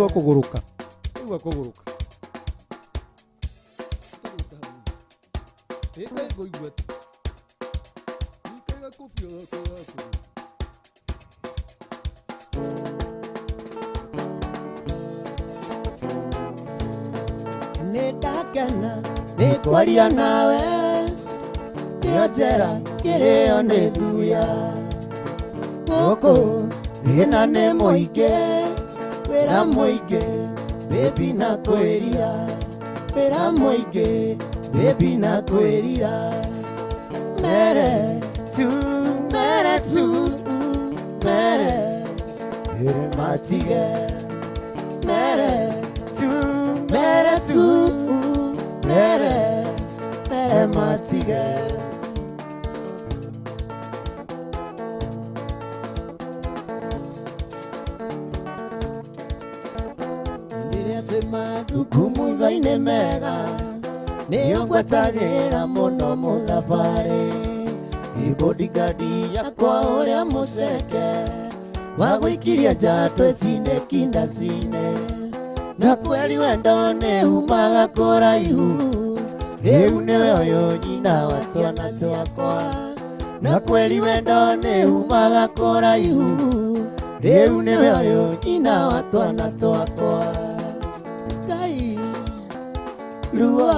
Rĩu akũgũrũka. Rĩu akũgũrũka. Tũgũrũka hau. Ĩ kaĩ ngũigua atĩ. Ĩ kaĩ gakobia gakwa gakũgũrũka. Nĩ ndakena nĩ kwaria nawe nĩyo njera kĩrĩo nĩ thuya gũkũ thĩna nĩ mũingĩ wĩra mũingĩ baby na kwĩrira wĩra mũingĩ baby na kwĩrira mere tu mere tu mere ĩrĩ matige mere tu mere tu mere mere matige. Rĩrĩa twĩ mathuku mutho-inĩ mega nĩyo ngwetagĩra mũno mũthabarĩ bodyguard yakwa ũrĩa mũceke wa gũikiria nja twĩcine kindacine na kweri wendo nĩ umaga kũraihu rĩu nĩwe ũyũ nyina wa ciana ciakwa na kweri wendo nĩ umaga kũraihu rĩu nĩwe ũyũ nyina wa twana twakwa. Ngai ruo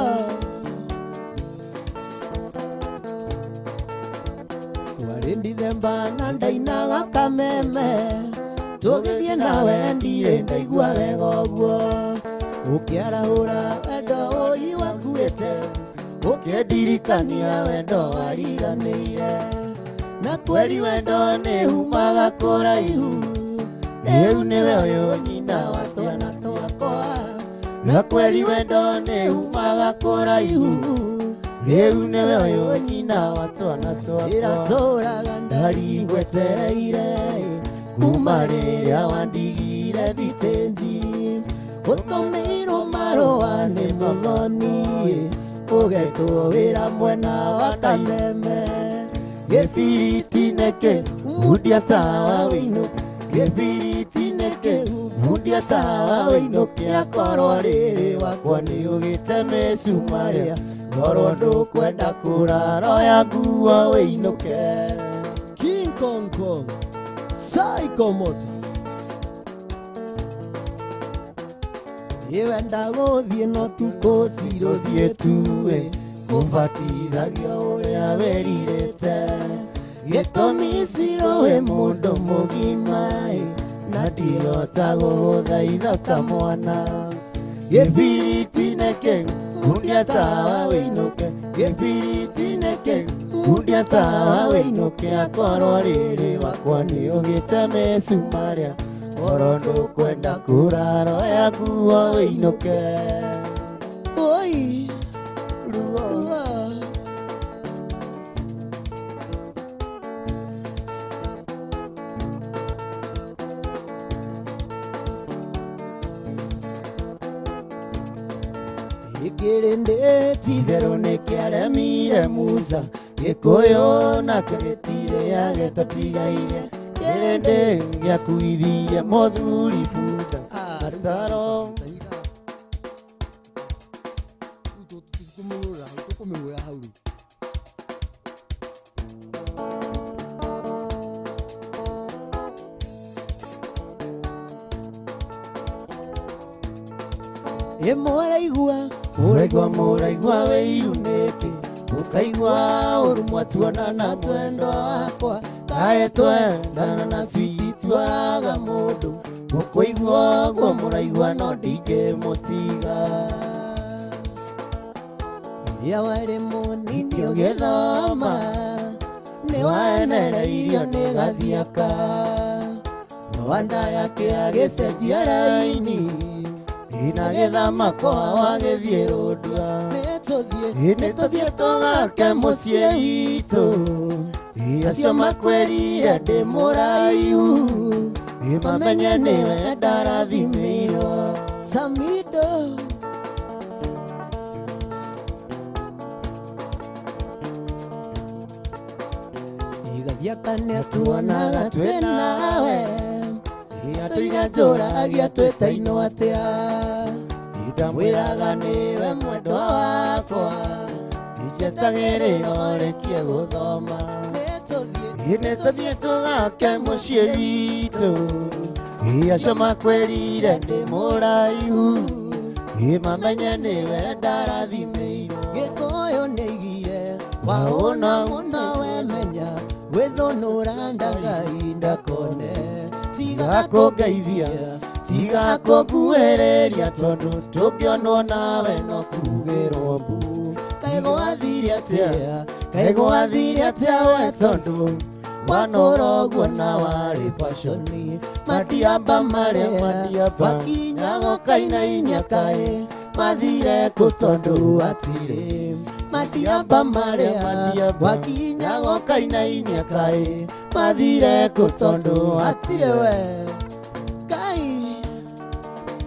kwarĩ Ndithemba na ndainaga kameme tũgĩthiĩ nawe ndirĩ ndaigua wega ũguo ũkĩarahũra wendo ũi wakuĩte ũkĩndirikania wendo wariganĩire na kweri wendo nĩ umaga kũraihu rĩu nĩwe ũyũ nyina wa ciana ciakwa na kweri wendo nĩ umaga kũraihu rĩu nĩwe ũyũ nyina wa twana twakwa ĩratũraga ndarigwetereire kuma rĩrĩa wandigire thitĩnji ũtũmĩirwo marũa nĩ mũthoni ũgetwo wĩra mwena wa Kameme gĩbiriti nĩkĩ mundia tawa wĩinũke gĩbiriti nĩkĩ mundia tawa wĩinũke akorwo rĩrĩ wakwa nĩ ũgĩte mĩcumarĩa ngorwo ndũkwenda kũrara oya nguo wĩinũke. King Kong Kong Psycho Moto. Ĩwenda gũthiĩ no tukũ cirũthiĩ tuĩ kũbatithagio ũrĩa wĩrirĩte gĩtũmi cirũ wĩ mũndũ mũgima na ndihota gũgũthaitha ta mwana gĩbiriti nĩkĩ mundia tawa wĩinũke gĩbiriti nĩkĩ mundia tawa wĩinũke akorwo rĩrĩ wakwa nĩ ũgĩte mĩcumarĩa ngorwo ndũkwenda kũrara oya nguo wĩinũke. Oi ruo ruo Ikĩrĩndĩ ti-itherũ nĩkĩaremire Musa Gĩkũyũ nakĩo gĩtirĩage tũtigaire kĩrĩndĩ gĩakuithirie mũthuri bunda mataro. Rĩu tũkũmĩgũrĩra hau tũkũmĩgũrĩra hau rĩu. Ĩ mũraigua mũraigua mũraigua wĩiru nĩkĩ ũkaigua ũru mwatuonana twendwa wakwa kaĩ twendana na switi twaraga mũndũ mũkũigua ũguo mũraigua no ndingĩmũtiga. Rĩrĩa warĩ mũnini ũgĩthoma nĩ waenereirio nĩ gathiaka Rwanda yake agĩcenjia raini ina gĩthama kwa wagĩthiĩ rũndua nĩ tũthiĩ tũgake mũciĩ witũ acio makwĩrire ndĩ mũraihu mamenye nĩwe ndarathimĩirwo. Samido Igathiaka nĩatuonaga twĩ nawe Atũire njũragia twĩtainwo atĩa ndamwĩraga nĩwe mwendwa wakwa njetagĩrĩra rĩkie gũthoma nĩtũthiĩ tũgake mũciĩ witũ acio makwĩrire ndĩ mũraihu mamenye nĩwe ndarathimĩirwo Gĩkũyũ nĩaigire waũna mũno wemenya gwĩthũnũra ndangai ndakone tiga kũngeithia tiga kũnguhĩrĩria tondũ tũngĩonwo nawe no kugĩrwo mbu kaĩ gwathire atĩa kaĩ gwathire atĩa we tondũ wanũra ũguo na warĩ paconi madiaba marĩa makinya gũkainainia kaĩ mathire kũ tondũ hatirĩ madiaba marĩa makinya gũkainainia kaĩ mathire kũ tondũ hatirĩ we kai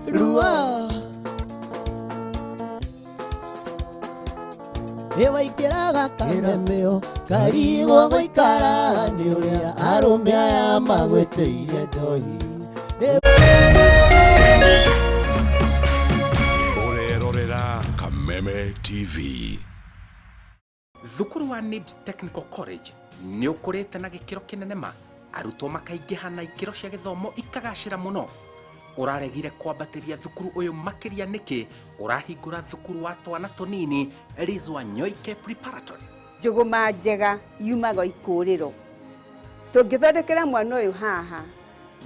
rua Ĩwaingĩraga kamemeo karigwo gũikara nĩ ũrĩa arũme aya magwĩtĩirie njohi. Ũrerorera Kameme TV. Thukuru wa NIBS Technical College nĩ ũkũrĩte na gĩkĩro kĩnene ma arutwo makaingĩha na ikĩro cia gĩthomo ikagacĩra mũno. Ũraregire kwambatĩria thukuru ũyũ makĩria nĩkĩ ũrahingũra thukuru wa twana tũnini Rizwa Nyoike Preparatory. Njũgũma njega yumaga ikũrĩro. Tũngĩthondekera mwana ũyũ haha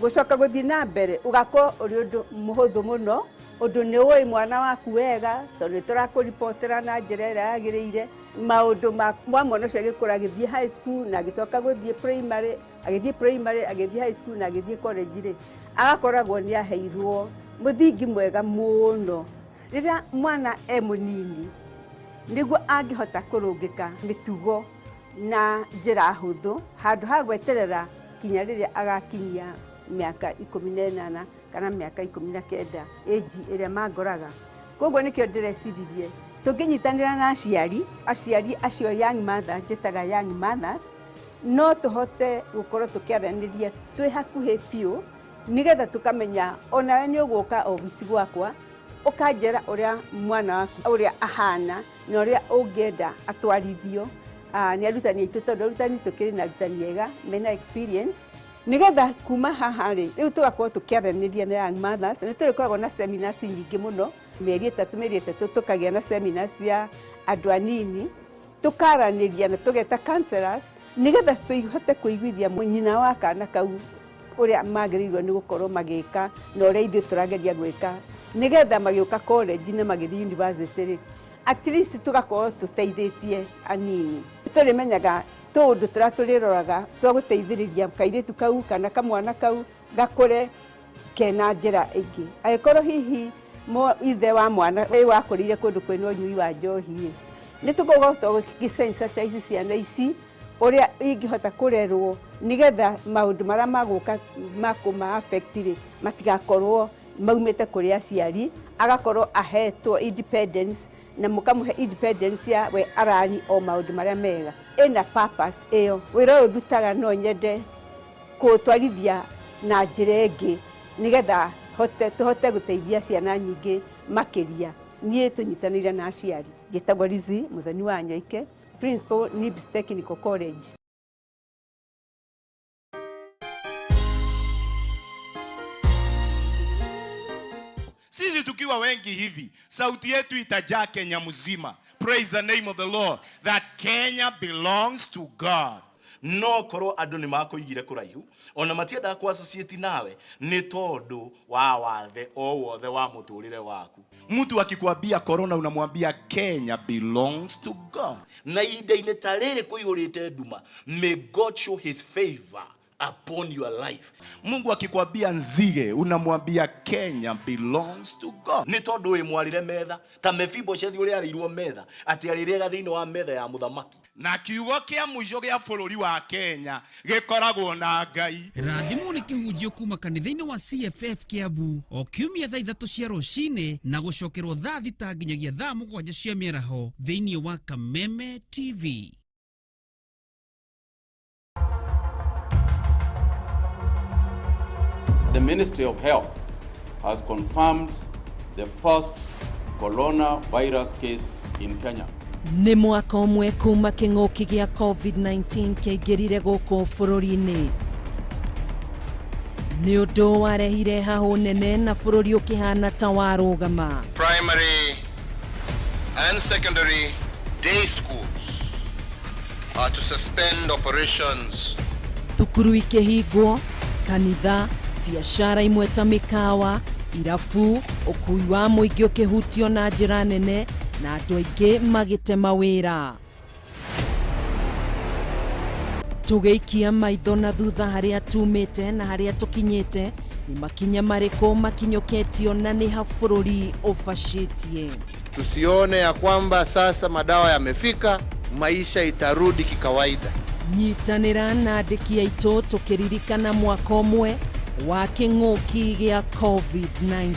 gũcoka gũthiĩ na mbere ũgakorwo ũrĩ ũndũ mũhũthũ mũno, ũndũ nĩ ũĩ mwana waku wega tondũ nĩ tũrakũribotera na njĩra ĩrĩa yagĩrĩire. Maũndũ ma mwana ũcio agĩkũra agĩthiĩ high school na agĩcoka gũthiĩ primary, agĩthiĩ primary, agĩthiĩ high school na agĩthiĩ college rĩ, agakoragwo nĩ aheirwo mũthingi mwega mũno. Rĩrĩa mwana e mũnini nĩguo angĩhota kũrũngĩka mĩtugo na njĩra hũthũ handũ ha gweterera kinya rĩrĩa agakinyia mĩaka 18 kana mĩaka 19 ĩnji ĩrĩa mangoraga. Koguo nĩkĩo ndĩreciririe tũngĩnyitanĩra na aciari, aciari acio young mother, njĩtaga young mothers, no tũhote gũkorwo tũkĩaranĩria twĩ hakuhĩ biũ nĩgetha tũkamenya onawe nĩ ũgũka obici gwakwa ũkanjĩra ũrĩa mwana waku ũrĩa ahana na ũrĩa ũngĩenda atwarithio nĩ arutani aitũ tondũ arutani tũkĩrĩ na arutani ega mena experience nĩgetha kuma haha rĩ rĩu tũgakorwo tũkĩaranĩria na young mothers. Nĩ tũrĩkoragwo na seminars nyingĩ mũno mĩeri ĩtatũ tũkagĩa na seminars cia andũ anini tũkaranĩria na tũgeta counselors nĩgetha tũhote kũiguithia nyina wa kana kau ũrĩa magĩrĩirwo nĩ gũkorwo magĩka na ũrĩa ithuĩ tũrageria gwĩka nĩgetha magĩũka college na magĩthiĩ university rĩ at least tũgakorwo tũteithĩtie anini. Tũrĩmenyaga tũũndũ tũrĩa tũrĩroraga twa gũteithĩrĩria kairĩtu kau kana kamwana kau gakũre kena njĩra ĩngĩ. Angĩkorwo hihi ithe wa mwana wakũrĩire kũndũ kwĩna ũnyui wa njohi nĩ tũkũhota gũgĩsensitize ciana ici ũrĩa ingĩhota kũrerwo nĩgetha maũndũ marĩa magũka makũma affect rĩ matigakorwo maumĩte kũrĩ aciari, agakorwo ahetwo independence na mũkamũhe independence ya we arani o maũndũ marĩa mega. Ĩna purpose ĩyo wĩra ũyũ ndutaga no nyende kũũtwarithia na njĩra ĩngĩ nĩgetha tũhote gũteithia ciana nyingĩ makĩria. Niĩ tũnyitanĩire na aciari. Njĩtagwo Lizzy Muthoni wa Nyoike, Principal NIBS Technical College. Sisi tukiwa wengi hivi, sauti yetu itajaa Kenya mzima. Praise the name of the Lord, that Kenya belongs to God. No korwo andu ni makuigire kuraihu ona matiendaga ku associate nawe ni tondu wa wathe o wothe wa muturire waku. Mtu akikwambia corona unamwambia Kenya belongs to God. Na ihinda-inĩ ta rĩrĩ kũihũrĩte nduma, may God show his favor upon your life. Mungu akikwambia nzige unamwambia Kenya belongs to God. Ni tondu wi mwarire metha ta Mefiboshethi uria arĩirwo metha ati arĩrĩaga thĩinĩ wa metha ya mũthamaki. Na kiugo kĩa mũico gĩa bũrũri wa Kenya gĩkoragwo na Ngai. Rathimwo nĩ kĩhunjio kuma kanitha-inĩ wa CFF Kiambu o kiumia thaa 3 cia rũcinĩ na gũcokerwo thaa 6 nginyagia thaa 7 cia mĩaraho thĩinĩ wa Kameme TV. The Ministry of Health has confirmed the first coronavirus case in Kenya. Nĩ mwaka ũmwe kuma kĩng'ũki gĩa COVID-19 kĩaingĩrire gũkũ bũrũri-inĩ. Nĩ ũndũ warehire hahũ nene na bũrũri ũkĩhana ta warũgama. Primary and secondary day schools are to suspend operations. Thukuru ikĩhingwo, kanitha, biacara imwe ta mĩkawa, irabu, ũkui wa mũingĩ ũkĩhutio na njĩra nene na andũ aingĩ magĩte mawĩra. Tũgĩikia maitho na thutha harĩa tumĩte na harĩa tũkinyĩte, nĩ makinya marĩkũ makinyũkĩtio na nĩ ha bũrũri ũbacĩtie. Tusione ya kwamba sasa madawa yamefika, maisha itarudi kikawaida. Nyitanĩra na andĩki aitũ tũkĩririkana mwaka ũmwe wa kĩng'ũki gĩa COVID-19.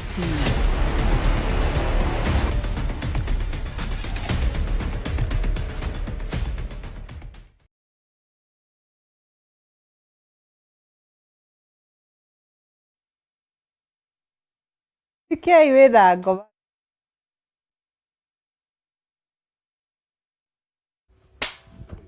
Kei wĩna ngoma.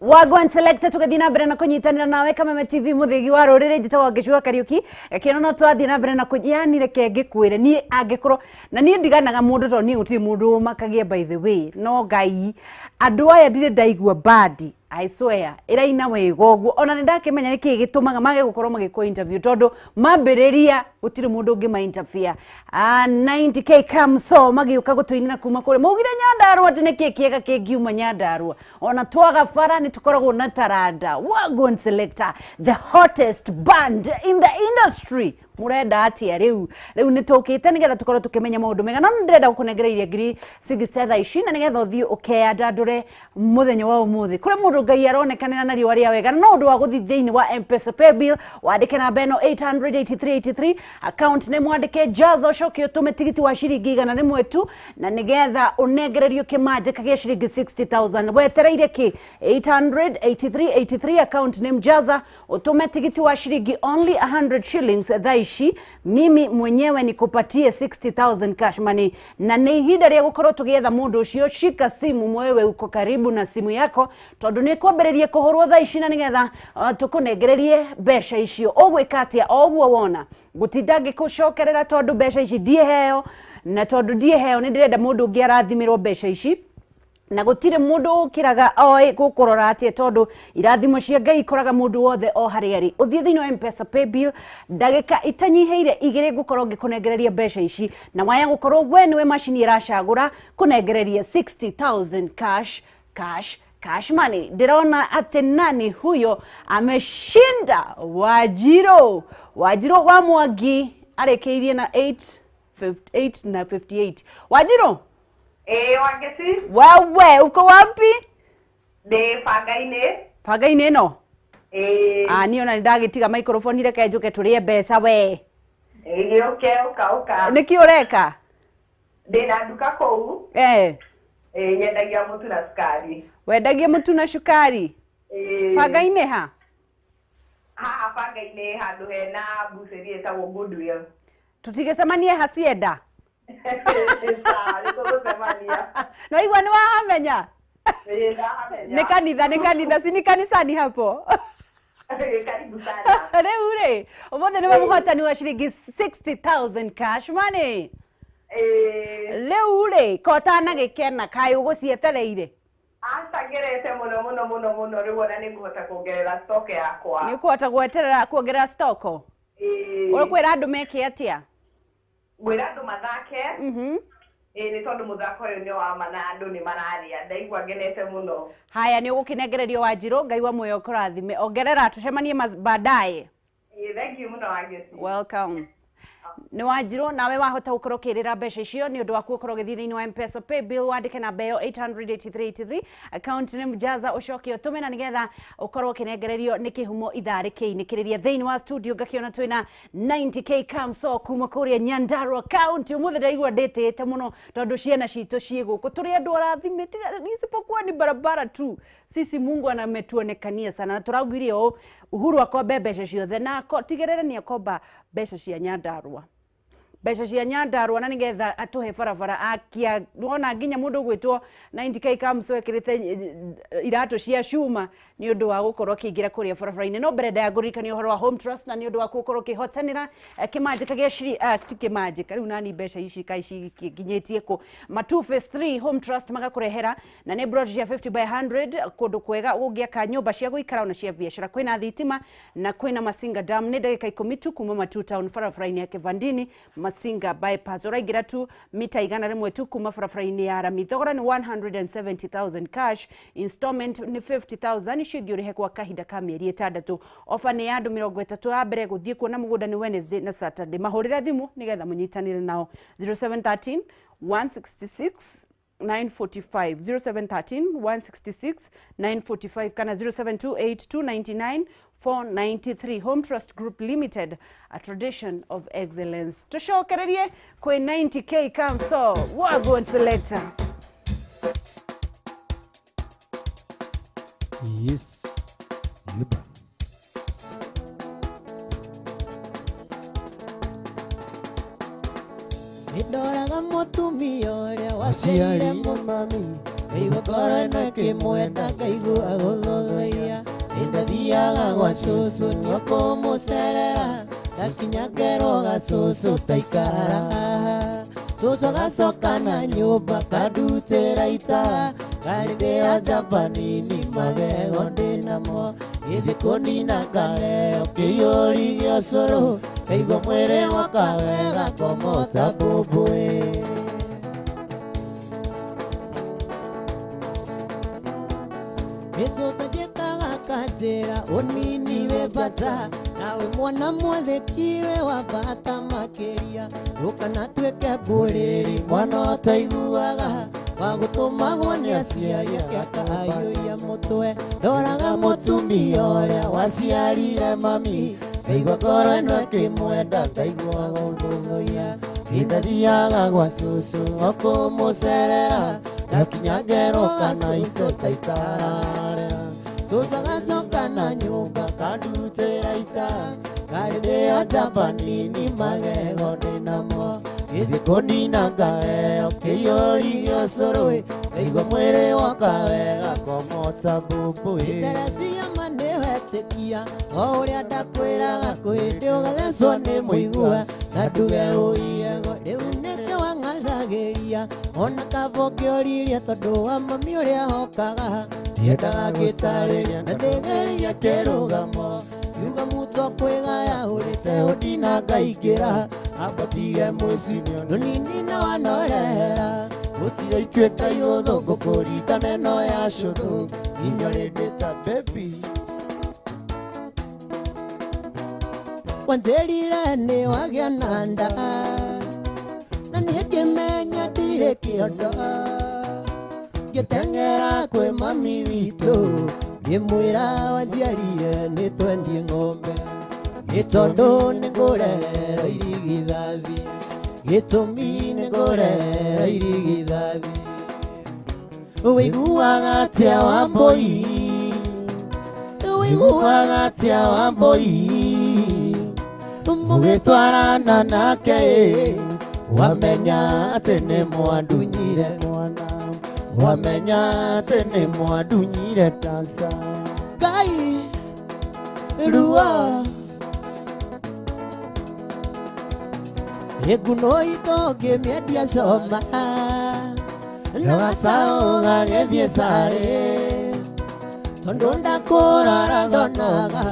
Wagwan Selector tugathii na mbere na kunyitanira nawe Kameme TV muthigi wa ruriri njitagwo Ngĩcua Kariuki gakĩona no twathii na mbere na yani reke ngĩkwĩre niĩ angĩkorwo na niĩ ndiganaga mũndũ tondũ niĩ gũtirĩ mũndũ ũmakagia by the way no Ngai andũ aya ndirĩ ndaigua bad I swear ĩraina wega ũguo ona nĩ ndakĩmenya nĩkĩĩ gĩtũmaga mage gũkorwo magĩkwo interview tondũ mambĩrĩria gũtirĩ mũndũ ũngĩ ma interfere. 90k Kamso magĩũka gũtũinĩra kuma kũrĩ maugire Nyandarua atĩ nĩkĩĩ kĩega kĩngiuma Nyandarua ona twaga bara nĩ tũkoragwo na taranda. Wagwan Selector, the hottest band in the industry. Murenda atia riu riu nĩ tũkĩte nĩgetha tũkorwo tũkĩmenya maũndũ mega no ndĩrenda gũkũnengereria ngiri 60 thaa ici na nĩgetha ũthiĩ ũkeyandandũre mũthenya wa ũmũthĩ kũrĩ mũndũ Ngai aronekanĩra na riũa rĩa wega no ũndũ wa gũthiĩ thĩinĩ wa M-Pesa Paybill wandĩke namba ĩno 88383 account name wandĩke Jazz ũcoke ũtũme tigiti wa ciringi 100 tu na nĩgetha ũnengererio kĩmanjĩka gĩa ciringi 60,000 wetereire kĩ 88383 account name Jazza ũtũme tigiti wa ciringi only 100 shillings thaa ici mimi mwenyewe nikupatie 60,000 cash money na nĩ ihinda rĩa gũkorwo tũgĩetha mũndũ ũcio. Shika simu mwewe uko karibu na simu yako tondũ nĩ kwambĩrĩria kũhũrwo thaa ici na nĩgetha tũkũnengererie mbeca icio. Ũgwĩka atĩa o ũguo wona gũtinda ngĩkũcokerera tondũ mbeca ici ndiĩheo na tondũ ndiĩheo nĩ ndĩrenda mũndũ ũngĩ arathimĩrwo mbeca ici na gũtirĩ mũndũ ũkĩraga oĩ gũkũrora atĩa tondũ irathimo cia Ngai ikoraga mũndũ wothe o harĩa arĩ. Ũthiĩ thĩinĩ wa M-Pesa Paybill ndagĩka itanyihĩire igĩrĩ ngũkorwo ngĩkũnengereria mbeca ici na waya gũkorwo we nĩwe macini ĩracagũra kũnengereria 60,000 cash cash cash money. Ndĩrona atĩ nani huyo ameshinda? Wajiro Wajiro wa Mwangi arĩkĩirie na 8 na 58. Wajiro. Wangeci. Wewe uko wapi? Ndĩ banga-inĩ. Banga-inĩ ĩno? Niĩ ona nĩndagĩtiga microphone reke njũke tũrĩe mbeca we. Gĩũke ũka ũka. Nĩkĩ ũreka? Ndĩ na nduka kũu. Nyendagia mũtu na cukari. Wendagia mũtu na cukari? Banga-inĩ ha? Haha banga-inĩ handũ hena bucĩri ĩtagwo Goodwill. Tũtigĩcemanie hacienda? No igua nĩ wahamenya? Nĩ kanitha nĩ kanitha si ni kanisani hapo? Karibu sana. Rĩu rĩ ũmũthĩ nĩwe mũhotani wa ciringi 60,000 cash money. Rĩu rĩ kotanagĩkena kaĩ ũgũcietereire? Aca ngerete mũno mũno mũno mũno rĩu ona nĩ ngũhota kuongerera stock yakwa. Nĩ ũkũhota gweterera kuongerera stock? Ũkwĩra andũ meke atĩa? Ngwĩra andũ mathake. Nĩ tondũ mũthako ũyũ nĩ wa ma na andũ nĩ mararĩa ndaigua ngenete mũno. Haya nĩ ũgũkĩnengererio Wanjirũ Ngai wa muoyo ũkũrathime ongerera tũcemanie baadaye. Thank you mũno Wangeci. Welcome. Nĩ Wanjirũ, nawe wahota gũkorwo ũkĩrĩra mbeca icio nĩ ũndũ waku gũkorwo ũgĩthiĩ thĩinĩ wa Mpesa pay bill, wandĩke namba ĩyo 88383, account nĩ Mjaza, ũcoke ũtũme na nĩgetha ũkorwo ũkĩnengererio nĩ kĩhumo ithaa rĩkĩinĩkĩrĩria. Thĩinĩ wa studio ngakĩona twĩna 90K Kamso kuma kũrĩa Nyandarua County. Ũmũthĩ ndaigua ndĩtĩĩte mũno tondũ ciana citũ ciĩ gũkũ, tũrĩ andũ arathime, isipokuwa ni barabara tu, sisi Mungu anametuonekania sana. Na tũraugire ũũ, Uhuru akombe mbeca ciothe na tigĩrĩre nĩ akomba mbeca cia Nyandarua, mbeca cia Nyandarua, na nigetha atũhe barabara akia. Wona nginya mũndũ ũgwĩtwo 90K Kamso ekĩrĩte iratũ cia cuma nĩ ũndũ wa gũkorwo akĩingĩra kũrĩa barabara-inĩ. No mbere ndayangũririkania ũhoro wa Home Trust na nĩ ũndũ wa gũkorwo ũkĩhotanĩra kĩmanjĩka gĩa ti kĩmanjĩka rĩu nani mbeca ici kaĩ cikinyĩtie kũ Matu Phase 3. Home Trust magakũrehera na nĩ plot cia 50 by 100, kũndũ kwega ũngĩaka nyũmba cia gũikara ona cia biacara, kwĩna thitima na kwĩna Masinga Dam. Nĩ ndagĩka 10 tu kuma Matu Town, barabara-inĩ ya Kivandini Masinga bypass, ũraingĩra tu mita 100 tu kuma barabara-inĩ ya rami. Thogora nĩ 170,000 cash, installment nĩ 50,000, icio ingĩ ũrĩhe kwa kahinda ka mĩeri 6. Ofa nĩ ya andũ 30 a mbere gũthiĩ kuona mũgũnda, nĩ Wednesday na Saturday. Mahũrĩre thimũ nĩgetha mũnyitanĩre nao 0713 166 945, 0713 166 945 kana 0728 299 493. Home Trust Group Limited, a tradition of excellence. Tucokererie kwĩ 90K Kamso. Wagwan selector. Yes. Yuba. Nĩndoraga mũtumia ũrĩa waciarire mami, ngaigua ngoro ĩno ĩkĩmwenda, ngaigua gũthũthũiya. Nĩndathiaga gwa cũcũ nĩũkũmũcerera, ndakinya ngerwo gacũcũ taikara haha. Cũcũ gacoka na nyũmba kandutĩra ita, karĩthĩa njamba nini magego ndĩnamo. Gĩthiĩ kũnina ngareo kĩiyũri gĩa ũcũrũ, ngaigua mwĩrĩ woka wega ngomota mbũmbũĩ. Gĩcũcũ njĩtaga kanjĩra ũnini wĩ bata, nawe mwana mwathĩki wĩ wa bata makĩria. Ndũkanatuĩke mbũrĩri mwana ũtaiguaga, wa gũtũmagwo nĩ aciari ake akaiyũria mũtwe. Ndoraga mũtumia ũrĩa waciarire mami, ngaigua ngoro ĩno ĩkĩmwenda, ngaigua gũthũthũiya. Ndathiaga gwa cũcũ o kũmũcerera, ndakinya ngerwo kana itũ taikararera. Cũcũ agacoka na nyũmba kandutĩra ita, karĩthĩa njamba nini magego ndĩnamo. Gĩthiĩ kũnina ngaheo kĩiyũri gĩa ũcũrũ, ngaigua mwĩrĩ woka wega ngomota mbũmbũĩ. Teresia ma nĩwetĩkia o ũrĩa ndakwĩraga, kwĩndĩ ũgathecwo nĩ mũigua na nduge ũiyego. Rĩu nĩkĩo wang'athagĩria ona kaba ũngĩoririe, tondũ wa mami ũrĩa hokaga ndiendaga ngĩtarĩria na ndĩgeria kĩrũgamo. Yuga muto kwĩgaya ũrĩte ũndina ngaingĩra, ambatige mũcinio nũnini na wanorehera. Gũtirĩ ituĩka igũthũ ngũkũrita neno ya cũthũ, inyorĩndĩ ta baby. Wanjĩrire nĩ wagĩa na nda, na niĩ ngĩmenya ndirĩ kĩondo. Ngĩteng'era kwĩ mami witũ, ngĩmwĩra wanjiarire nĩ twendie ng'ombe, nĩ tondũ nĩngũrehera irigithathi, gĩtũmi nĩngũrehera irigithathi. Ũiguaga atĩa Wambũi? Ũiguaga atĩa Wambũi? Mũgĩtwarana nake wamenya atĩ nĩ mwandunyire mwana, wamenya atĩ nĩ mwandunyire tasa. Ngai ruo ĩnguno itũ ngĩmĩendia coma, na gacaũ gagĩthiĩ carĩ, tondũ ndakũrora ndonaga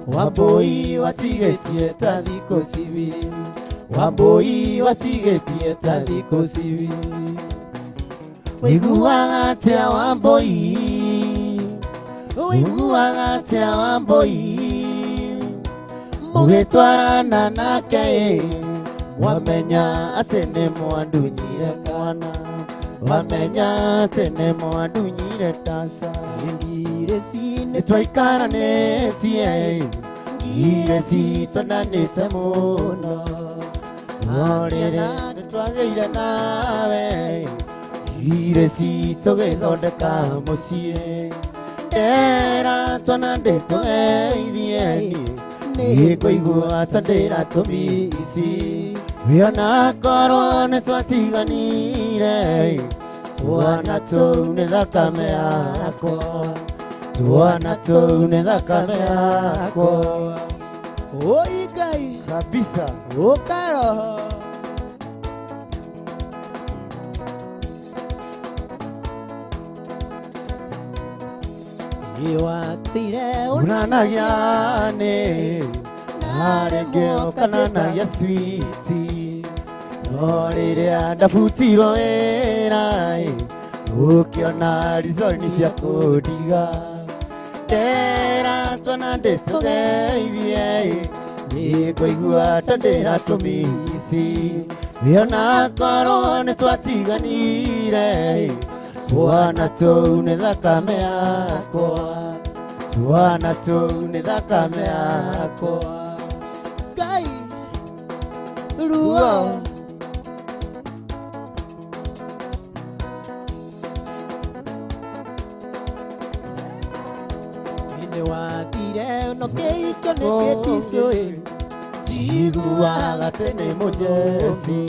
Wambũi watigĩtie ta thikũ cibiri, Wambũi watigĩtie ta thikũ cibiri. Ũiguaga atĩa Wambũi? Ũiguaga atĩa Wambũi? Mũgĩtwarana nake Wamenya atĩ nĩ mwandunyire mwana, wamenya atĩ nĩ mwandunyire tasa. Ngireci nĩ twaikaranĩtie, ngireci twendanĩte mũno. No rĩrĩa nĩtwagĩire nawe, ngireci tũgĩthondeka mũciĩ. Ndera twana ndĩtũgeithie, nĩngũigua ta ndĩratũmici. Wĩona korwo nĩtwatiganire, twana tũu nĩ thakame yakwa, twana tũu nĩ thakame yakwa. Oi Ngai kabisa ũkaroho. Nĩwatire Unanagia nĩ na rĩngĩ ũkananagia switi, no rĩrĩa ndabutirwo wĩra ũkĩona rizoni cia kũndiga. Ndera twana ndĩtũgeithie, nĩngũigua ta ndĩratũmici. Wĩona korwo nĩtwatiganire, twana tũu nĩ thakame yakwa, twana tũu nĩ thakame yakwa. Ngai ruo. Nĩwathire no kĩhiko nĩ kĩticũ, njiguaga atĩ nĩ mũjeci,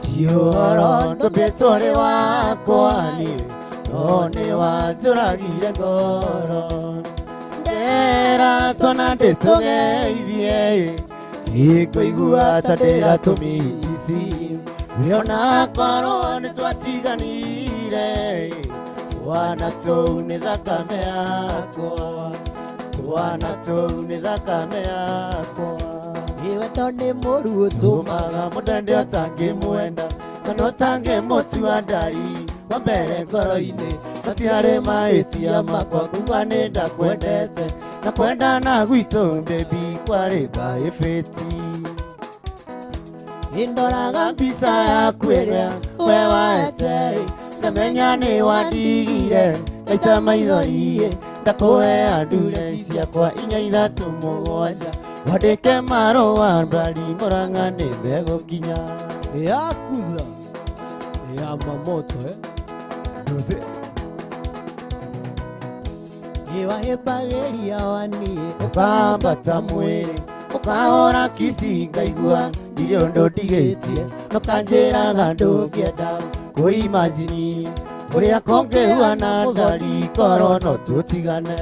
ti ũhoro ndũmbĩtwo ũrĩ wakwa niĩ, no nĩwanjũragire ngoro. Ndera twana ndĩtũgeithie, nĩngũigua ta ndĩratũmici. Wĩona korwo nĩtwatiganire, twana tũu nĩ thakame yakwa, twana tũu nĩ thakame yakwa. Wendo nĩ mũru ũtũmaga mũndende ũtangĩmwenda kana ũtangĩmũtua ndari wa mbere ngoro-inĩ. Matiarĩ mahĩtia makwa kuga nĩ ndakwendete, na kwendana gwitũ baby kwarĩ mbaĩbĩti. Ndoraga mbica yaku ĩrĩa we waete, ngamenya nĩ wandigire ngaita maithori. Ndakũhea ndure ciakwa 4 3 7, wandĩke marũa ndari Mũrang'a nĩ megũkinya. Yakuza ya mamoto Nduze. Nĩwahĩmbagĩria waniĩ ũkambata mwĩrĩ, ũkahũra kici ngaigua ndirĩ ũndũ ndigĩtie, nokanjĩraga ndũngĩenda kũimajini ũrĩa kũngĩhuana ndari korwo no tũtigane.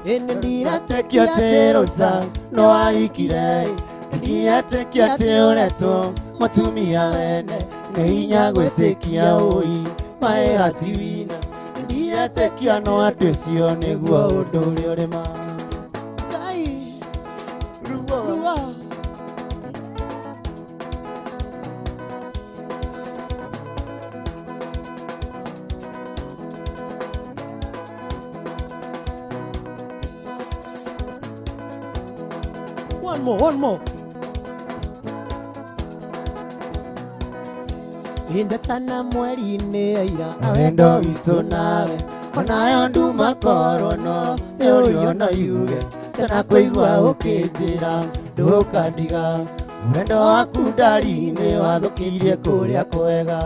Ĩnĩ Ndiretĩkia atĩ Rosa no ahikire, ndiretĩkia atĩ ũretwo mũtumia wene, nĩ hinya gwĩtĩkia ũi maĩ hatiwina, ndiretĩkia no atĩ ũcio nĩguo ũndũ ũrĩa ũrĩ ma. Ngai ruo. One more, one more. Indetana mweri-inĩ aira Wendo witũ nawe onayo nduma korwo no ĩũrio no yuge, ciana kũigua ũkĩnjĩra ndũkandiga. Wendo waku ndari nĩ wathũkirie kũrĩa kwega.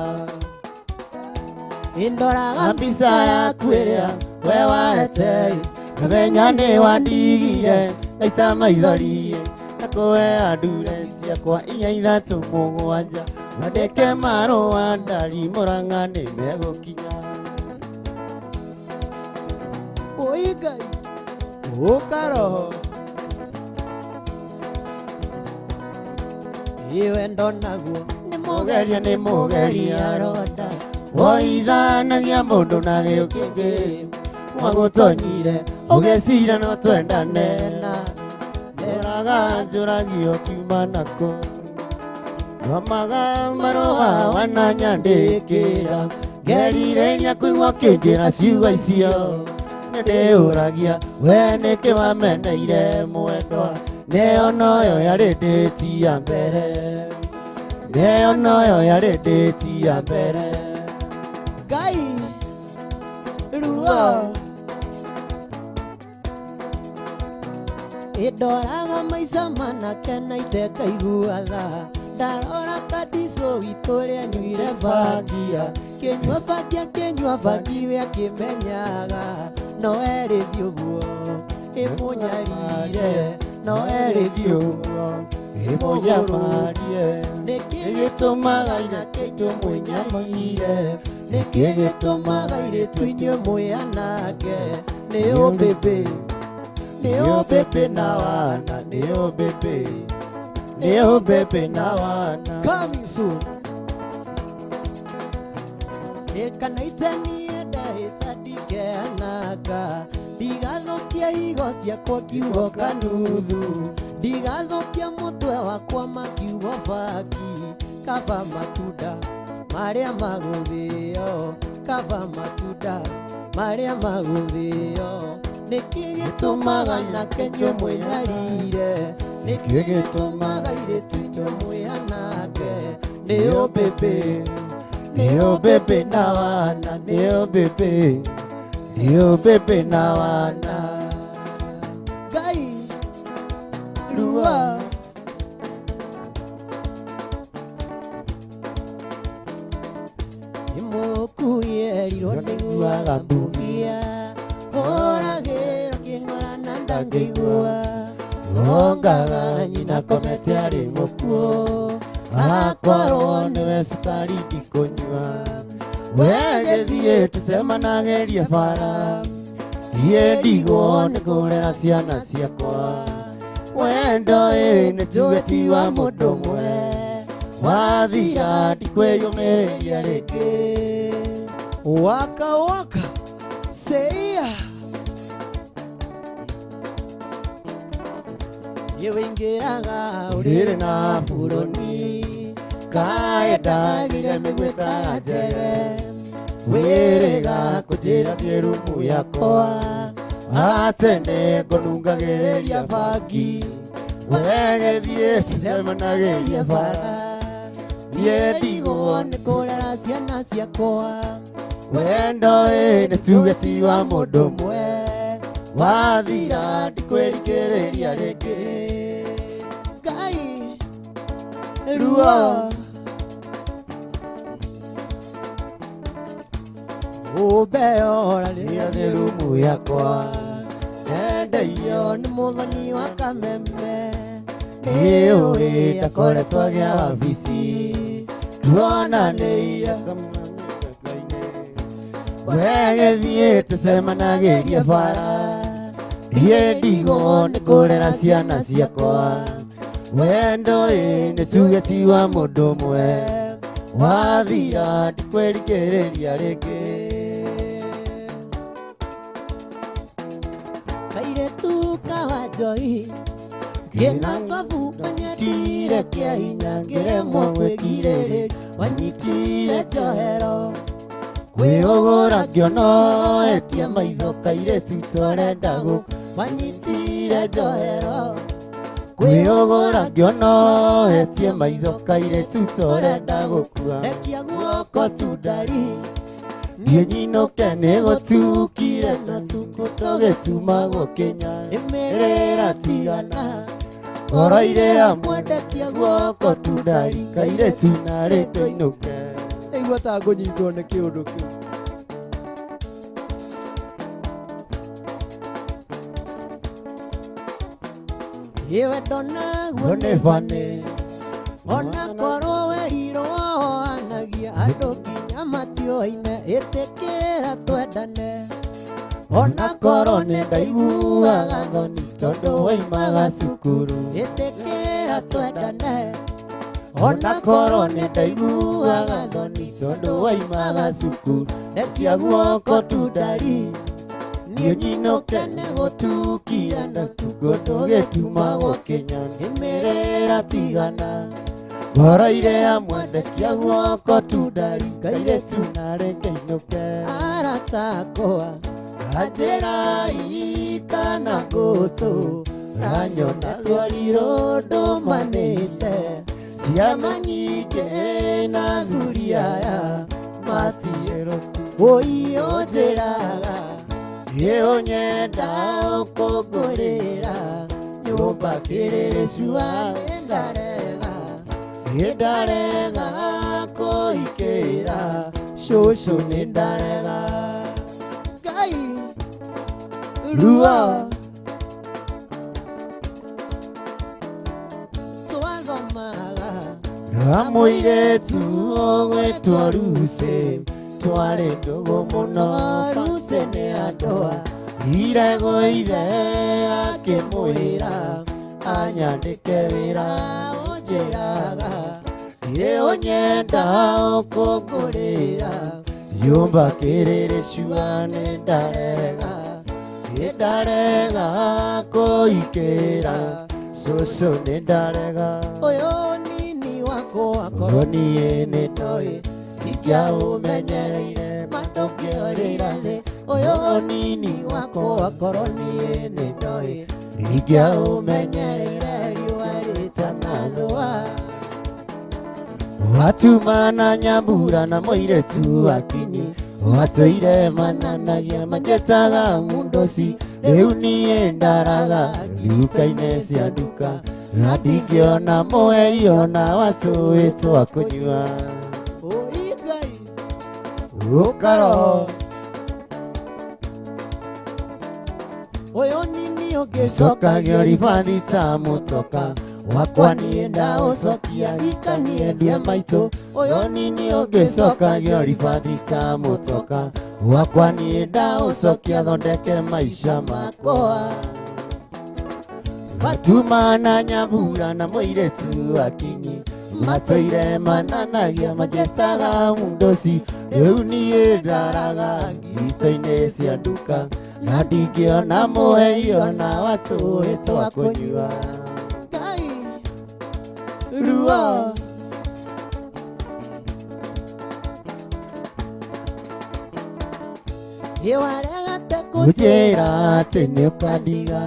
Ndoraga mbica yaku ĩrĩa we waete, ngamenya nĩ wandigire ngaita maithori. Ndakũhea ndure ciakwa 4 3 7, wandĩke marũa ndari Mũrang'a nĩ megũkinya. Oi Ngai ũkaroho. Wendo naguo nĩ Mũgeria nĩ mũgeria ronda, woithanagia mũndũ na gĩũkĩngĩ, mwagũtonyire ũgĩcira no twendane na ndoraga njũragio kiuma nako. Thomaga marũa wananyandĩkĩra, ngerirĩria kũigua ũkĩnjĩra ciugo icio. Nĩndĩũragia we nĩkĩ wameneire mwendwa, Nĩyo noyo yarĩ ndĩti ya mbere. Nĩyo noyo yarĩ ndĩti ya mbere. Ngai ruo Ĩndoraga maica manake na itekaigua tha. Ndarora kadico witũ ũrĩa nyuire bangia. Kĩnyua bangi akĩnyua bangi we akĩmenyaga. No erĩthi ũguo ĩmũnyarire. No erĩthi ũguo Ĩmũnyamarie. Nĩkĩ Gĩtũmaga inake itũ mwĩnyamire. Nĩkĩ gĩtũmaga airĩtu inyuĩ mwĩanake? Nĩũ bĩbĩ, Nĩũ bĩbĩ na wana. Nĩũ bĩbĩ. Nĩũ bĩbĩ na wana. Coming soon. Ĩkanaite niĩ ndahĩta ndikeananga. Ndigathũkia higo ciakwa kiugo kanuthu. Ndigathũkia mũtwe wakwa makiugo bangi. Kaba matunda marĩa magũthĩo. Kaba matunda marĩa magũthĩo. Nĩkĩ gĩtũmaga anake inyuĩ mwĩnyarire? Nĩkĩ gĩtũmaga airĩtu inyuĩ mwĩanake? Nĩũ bĩbĩ. Nĩũ bĩbĩ na wana. Nĩũ bĩbĩ. Nĩũ bĩbĩ na wana. Ngai ruo Nĩmũkuĩerirwo nĩguaga mbugia. Hũragĩrwo kĩng'ora na ndangĩigua. Ongaga nyina komete arĩ mũkuũ. Akorwo nĩwe cukari ndikũnyua. We gĩthiĩ tũcemanagĩrie bara. Niĩ ndigwo nĩ kũrera ciana ciakwa. Wendo ĩ nĩ tuge ti wa mũndũ ũmwe. Wathira ndikwĩyũmĩrĩria rĩngĩ. Waka waka seia. Ĩwĩingĩraga Ũrĩrĩ na buroni. Kaendagire mĩgwĩta njege. Wĩrĩga kũnjĩra thiĩ rumu yakwa. Atene ngũnungagĩrĩria bangi. We gĩthiĩ tũcemanagĩrie bara. Niĩ ndigwo nĩ kũrera ciana ciakwa. Wendo ĩ nĩ tuge ti wa mũndũ ũmwe. Wathira ndikwĩrikĩrĩria rĩngĩ. Ngai ruo Ũmbeora rĩrĩa thĩ rumu yakwa. Ndendeio nĩ mũthoni wa kameme. Nĩũĩ ndakoretwo agĩa wabici. Tuonanĩire We gĩthiĩ tũcemanagĩrie bara. Niĩ ndigwo nĩ kũrera ciana ciakwa. Wendo ĩ nĩ tuge ti wa mũndũ ũmwe. Wathira ndikwĩrikĩrĩria rĩngĩ. Kairĩtu kawa njoi Kĩna ngobu wanyitire kĩa hinya ngĩremwo kwĩgirĩrĩria. Wanyitire njohero Kwĩhũgũra ngĩonoetie maitho kairĩtu torenda gũkua. Wanyitire njohero Kwĩhũgũra ngĩonoetie maitho kairĩtu torenda gũkua. Rekia guoko tu ndari Niĩ nyinũke nĩgũtukire na tukũ tũgĩtumagwo Kenya. Ĩmĩrĩra tigana Ngoro irĩ hamwe ndekia guoko tu ndari kairĩtu narĩ tũinũke. Igua ta ngũnyitwo nĩ kĩũndũ kĩu. Ĩ wendo naguo Nĩ bani. Ona korwo werirwo anagia andũ nginya matioine. Ĩtĩkĩra twendane. Ona korwo nĩ ndaiguaga thoni tondũ waimaga cukuru. Ĩtĩkĩra twendane. Ona korwo nĩ ndaiguaga thoni tondũ waimaga cukuru. Rekia guoko tu ndari. Niĩ nyinũke nĩgũtukia na tukũ tũgĩtumagwo Kenya. Nĩmĩrĩra tigana. Ngoro irĩ hamwe ndekia guoko tu ndari kairĩtu narĩ kĩinũke. Arata akwa Anjĩrai kana ngũtũ Ranyona rwariro ndũmanĩte ciana nyingĩ na thuri aya matiĩrwo ũiyũ njĩraga ĩũnyenda ũkũngũrĩra nyũmba kĩrĩrĩ cua nĩndarega nĩndarega kũhikĩra cũcũ nĩndarega Ngai ruo twathomaga na mũirĩtu ũgwĩtwo Lucy twarĩ ndũgũ mũno Lucy nĩ andũa irego ithe akĩmwĩra anyandĩke wĩra ũnjĩraga ĩũnyenda ũkũngũrĩra nyũmba kĩrĩrĩ cua nĩndarega nĩndarega kũhikĩra cũcũ nĩndarega ũyũ nini wakwa akorwo niĩ nĩndoĩ ingĩaũmenyereire matũngĩorĩra thĩ ũyũ nini wakwa akorwo niĩ nĩndoĩ ingĩaũmenyereire riũa rĩtanathũa watumana nyambura na mũirĩtu akinyi watũire mananagia manjĩtaga mundoci rĩu niĩ ndaraga nduka-inĩ cia nduka na ndingĩona mũhei ona watũĩ twa kũnyua Oi Ngai ũkaro ũyũ nini ũngĩcokagio ribathi ta mũtoka wakwa niĩ ndaũcokia ikaniendia maitũ ũyũ nini ũngĩcokagio ribathi ta mũtoka wakwa niĩ ndaũcokia thondeke maica makwa matumana nyambura na mũirĩtu akinyi matũire mananagia manjĩtaga mundoci rĩu niĩ ndaraga ngito-inĩ cia nduka na ndingĩona mũhei ona watũĩ twa kũnyua Ngai ruo ĩwaregete kũnjĩra atĩ nĩ ũkandiga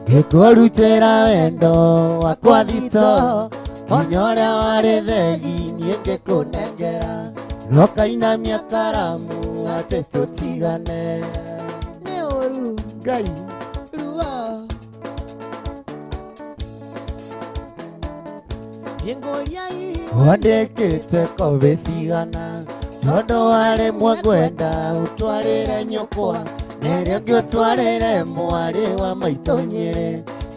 ngĩkũrutĩra wendo wakwa thito nginya ũrĩa warĩ thegi niĩ ngĩkũnengera no kainamia karamu atĩ tũtigane nĩ ũru Ngai ruo Ngũria hihi wandĩkĩte kobĩ cigana tondũ warĩ mwengwenda ũtwarĩre nyũkwa nerĩo ngĩũtwarĩre mwarĩ wa maitũ Nyĩrĩ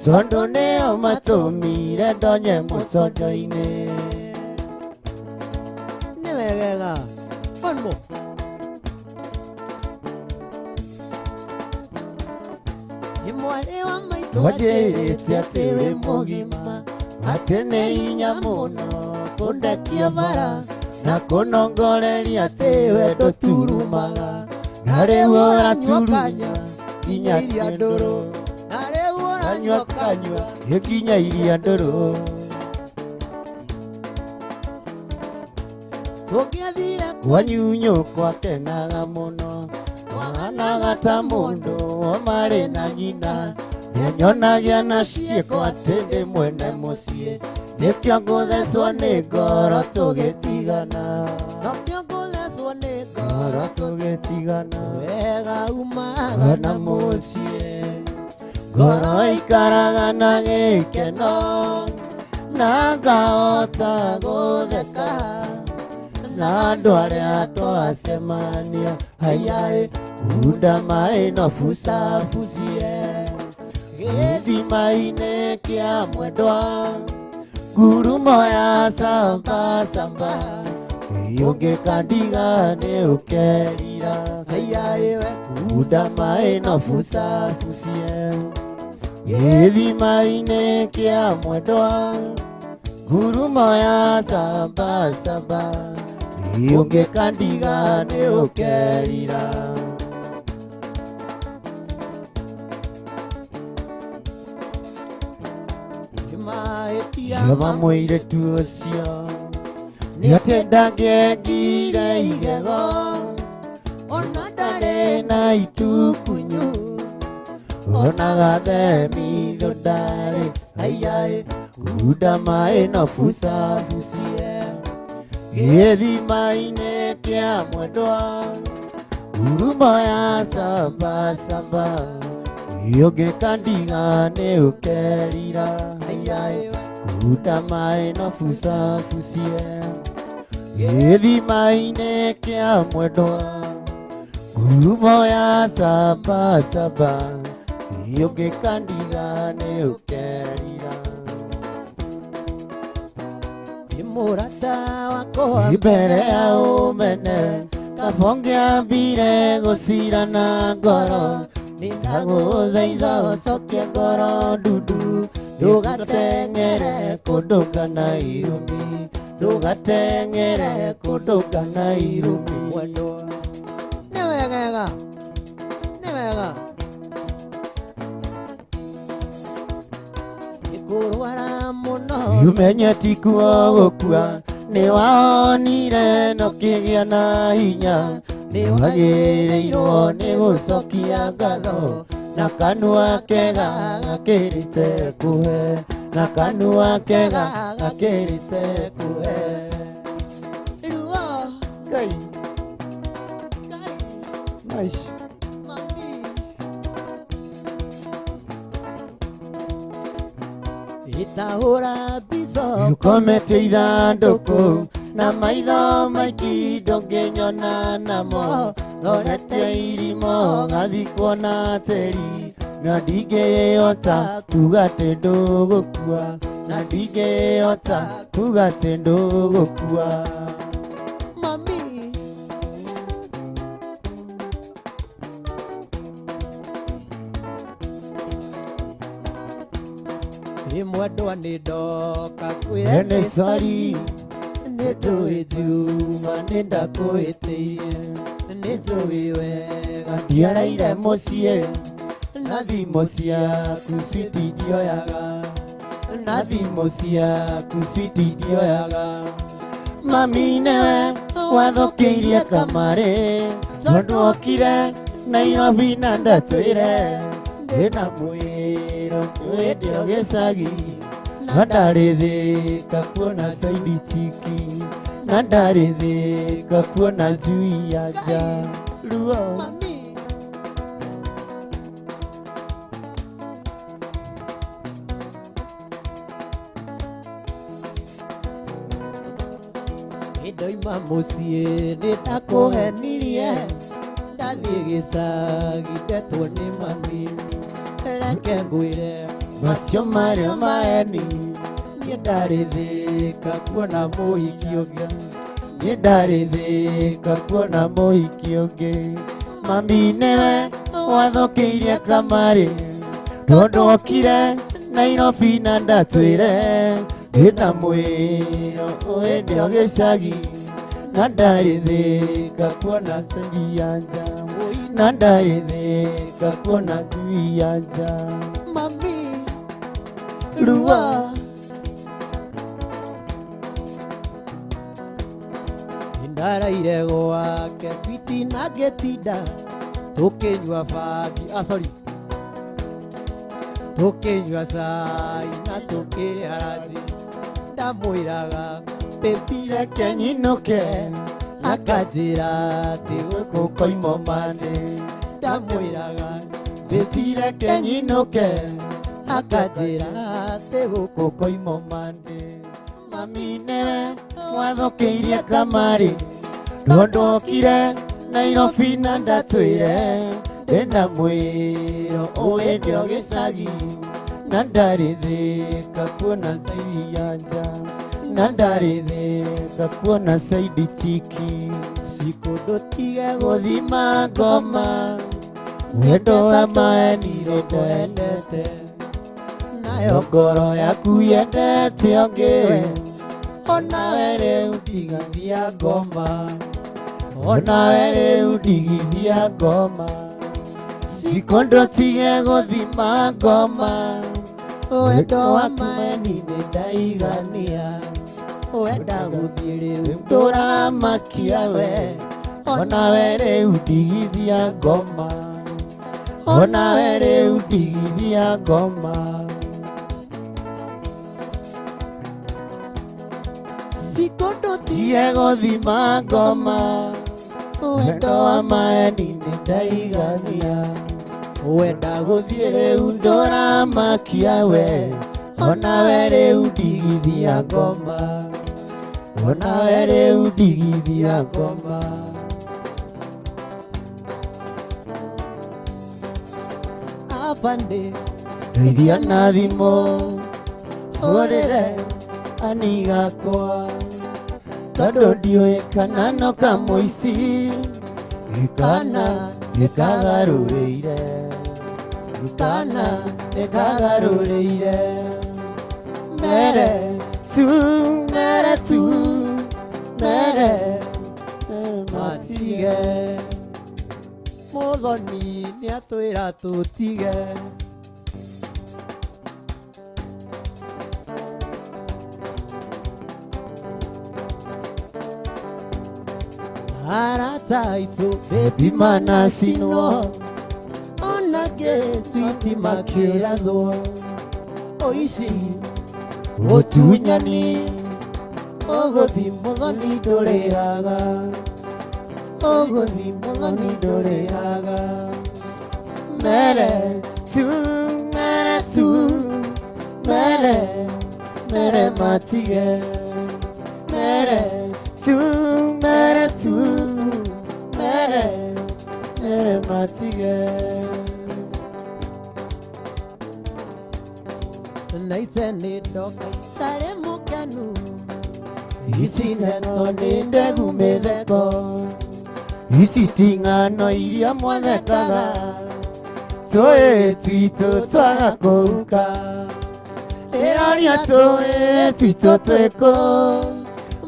tondũ nĩo matũmire ndonye mũconjo-inĩ nĩ wegega One more. Ĩ mwarĩ wa maitũ wanjĩrĩte atĩ wĩ mũgima atĩ nĩ hinya mũno kũndekia bara na kũnongoreria atĩ we ndũturumaga na rĩu ũraturuma nginya iria ndũrũ na rĩu kanyua ũranyua kanyua gĩkinya iria ndũrũ tũngĩathire kwanyu nyũkwa kenaga mũno wahanaga ta mũndũ o marĩ na nyina nĩanyonagia na ciĩko atĩ ndĩ mwene mũciĩ nĩkĩo ngũthecwo nĩ ngoro tũgĩtigana nokĩo ngũthecwo nĩ ngoro tũgĩtigana wega umaga na mũciĩ ngoro ikaraga na gĩkeno na ngahota gũtheka na andũ arĩa twacemania hayaĩ hunda maĩ no bucabucie gĩthima-inĩ kĩa mwendwa ngurumo ya samba samba ũngĩkandiga nĩ ũkerira hayaĩ we hunda maĩ no bucabucie gĩthima-inĩ kĩa mwendwa ngurumo ya samba samba ũngĩkandiga nĩ ũkerira mahĩtia Yama mũirĩtu ũcio nĩatĩ ndangĩengire igego ona ndarĩ na itukunyu Onaga themithũ ndarĩ aiaĩ Kunda maĩ no bucabucie Gĩthima-inĩ kĩa mwendwa Ngurumo ya samba samba Ũngĩkandiga nĩ ũkerira aiaĩ Kunda maĩ no bucabucie Gĩthima-inĩ kĩa mwendwa Ngurumo ya samba samba Ũngĩkandiga nĩ ũkerira Mũrata wakwa Mbere ya ũmene Kabonge ambire gũcirana ngoro Nĩndagũthaitha ũcokie ngoro ndundu Ndũgateng'ere kũndũ kana irumi Ndũgateng'ere kũndũ kana irumi Mwendwa nĩ wegega nĩ wega Nĩkũrwara mũno Umenye ti kuo gũkua Nĩ waonire no kĩgĩa na hinya Nĩ wagĩrĩirwo nĩ gũcokia ngatho Na kanua kega gakĩrĩte kũhe Na kanua kega gakĩrĩte kũhe Ruo Ngai Maish Itahũra mbica Ũkomete ithandũkũ na maitho maingĩ ndũngĩnyona namo Thorete irimo gathikwo na tĩri na ndingĩhota kuga atĩ ndũgũkua na ndingĩhota kuga atĩ ndũgũkua Mami Ĩ mwendwa nĩ ndoka kwĩre Nĩ sorry nĩ njũĩ Juma nĩ ndakwĩtĩire nĩ njũĩ wega ndiaraire mũciĩ na thimũ ciaku switi ndioyaga na thimũ ciaku switi ndioyaga Mami nĩwe wathũkĩirie kamarĩ tondũ okire Nairobi na ndatwĩre ndĩna mwĩro wĩndĩ gĩcagi na ndarĩ thĩka kuona side chick na ndarĩ thĩka kuona njui ya nja ruo Ndoima mũciĩ nĩ ndakũhenirie ndathiĩ gĩcagi ndetwo nĩ mami reke ngwĩre macio marĩ maeni niĩ ndarĩ thĩka kuona mũhiki ũngĩ niĩ ndarĩ thĩka kuona mũhiki ũngĩ Mami nĩwe wathũkĩirie kamarĩ tondũ okire Nairobi na ndatwĩre ndĩna mwĩro ũĩndĩ gĩcagi na ndarĩ thĩka kuona njui ya nja na ndarĩ thĩka kuona njui ya nja Mami ruo Ndaraire gwake switi na ngĩtinda tũkĩnyua bangi ah sorry tũkĩnyua cai na tũkĩrĩa ranji ndamwĩraga baby reke nyinũke akanjĩra atĩ gũkũ koimo mande ndamwĩraga switi reke nyinũke akanjĩra atĩ gũkũ koimo mande Mami nĩwe wathũkĩirie kamarĩ tondũ okire Nairobi na ndatwĩre ndĩna mwĩro ũĩndĩ gĩcagi na ndarĩ thĩka kuona njui ya nja na ndarĩ thĩka kuona side chick Cikũ ndũtige gũthima ngoma wendo wa maeni ndendete nayo ngoro yaku yendete ũngĩ onawe rĩu ndigithia ngoma onawe rĩu ndigithia ngoma Cikũ ndũtige gũthima ngoma wendo wa maeni nĩ ndaigania wenda gũthiĩ rĩu ndũramakia we onawe rĩu ndigithia ngoma Onawe rĩu ndigithia ngoma. Tige gũthima ngoma. Wendo wa maeni nĩndaigania. Wenda gũthiĩ rĩu ndũramakia we. Onawe rĩu ndigithia ngoma. Onawe rĩu ndigithia ngoma. Afande ndeithia na thimũ hũrĩre anigakwa tondũ ndiũĩ kana no kamũici gĩkana gĩkagarũrĩire gĩkana gĩkagarũrĩire mere tu mere tu mere matige Muthoni nĩatwĩra tũtige. Arata aitũ bebi manacinwo onake switi makĩrathwo oici ũtunyani ũgũthi Muthoni ndũrĩhaga ũgũthi Muthoni ndũrĩhaga mere tu mere tu mere mere matige mere tu mere tu mere mere matige. Naite nĩ ndoka itarĩ mũkenu ici ndeto nĩ ndegu mĩtheko ici ti ng'ano iria mwathekaga tũĩ twitũ twaga kũhuka ĩroria tũĩ twitũ twĩkũ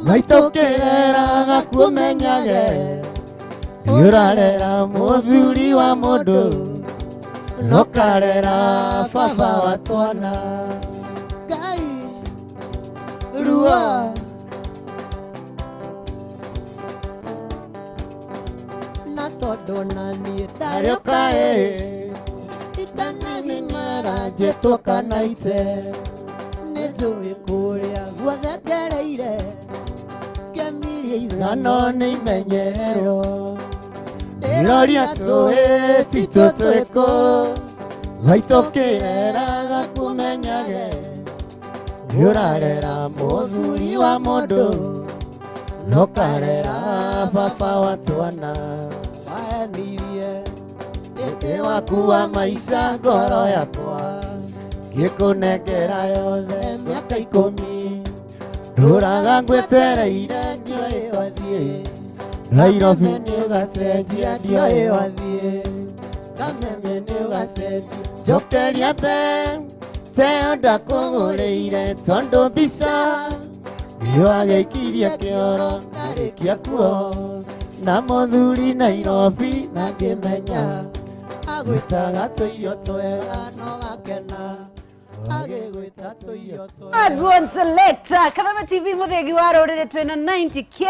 maitũ kĩreraga kuomenyage nĩũrarera mũthuri wa mũndũ nokarera baba wa twana Ngai rua na tondũ na niĩ ndarĩũka ĩ itanagimara njetwo kana ite nĩnjũĩ kũrĩa guothe ngereire ngemirie ithano nĩimenyererwo ĩroria tũĩ twitũ twĩkũ maitũ kĩreraga kũmenyage nĩũrarera mũthuri wa mũndũ nokarera baba wa twana waenirie ĩndĩ waku wa maica ngoro yakwa ngĩkũnengera yothe mĩaka 10 ndũraga ngwetereire ndiũĩ wathiĩ Nairobi nĩũgacenjia ndiũĩ wathiĩ Kameme nĩũgacenjia njokeria teo ndakũgũrĩire tondũ mbica nĩwagĩikirie kĩoro ndarĩkia kuo na mũthuri Nairobi na ngĩmenya agwĩtaga tũirio twega no gakena Adwan Selector Kameme TV muthegi wa ruriri twina 90k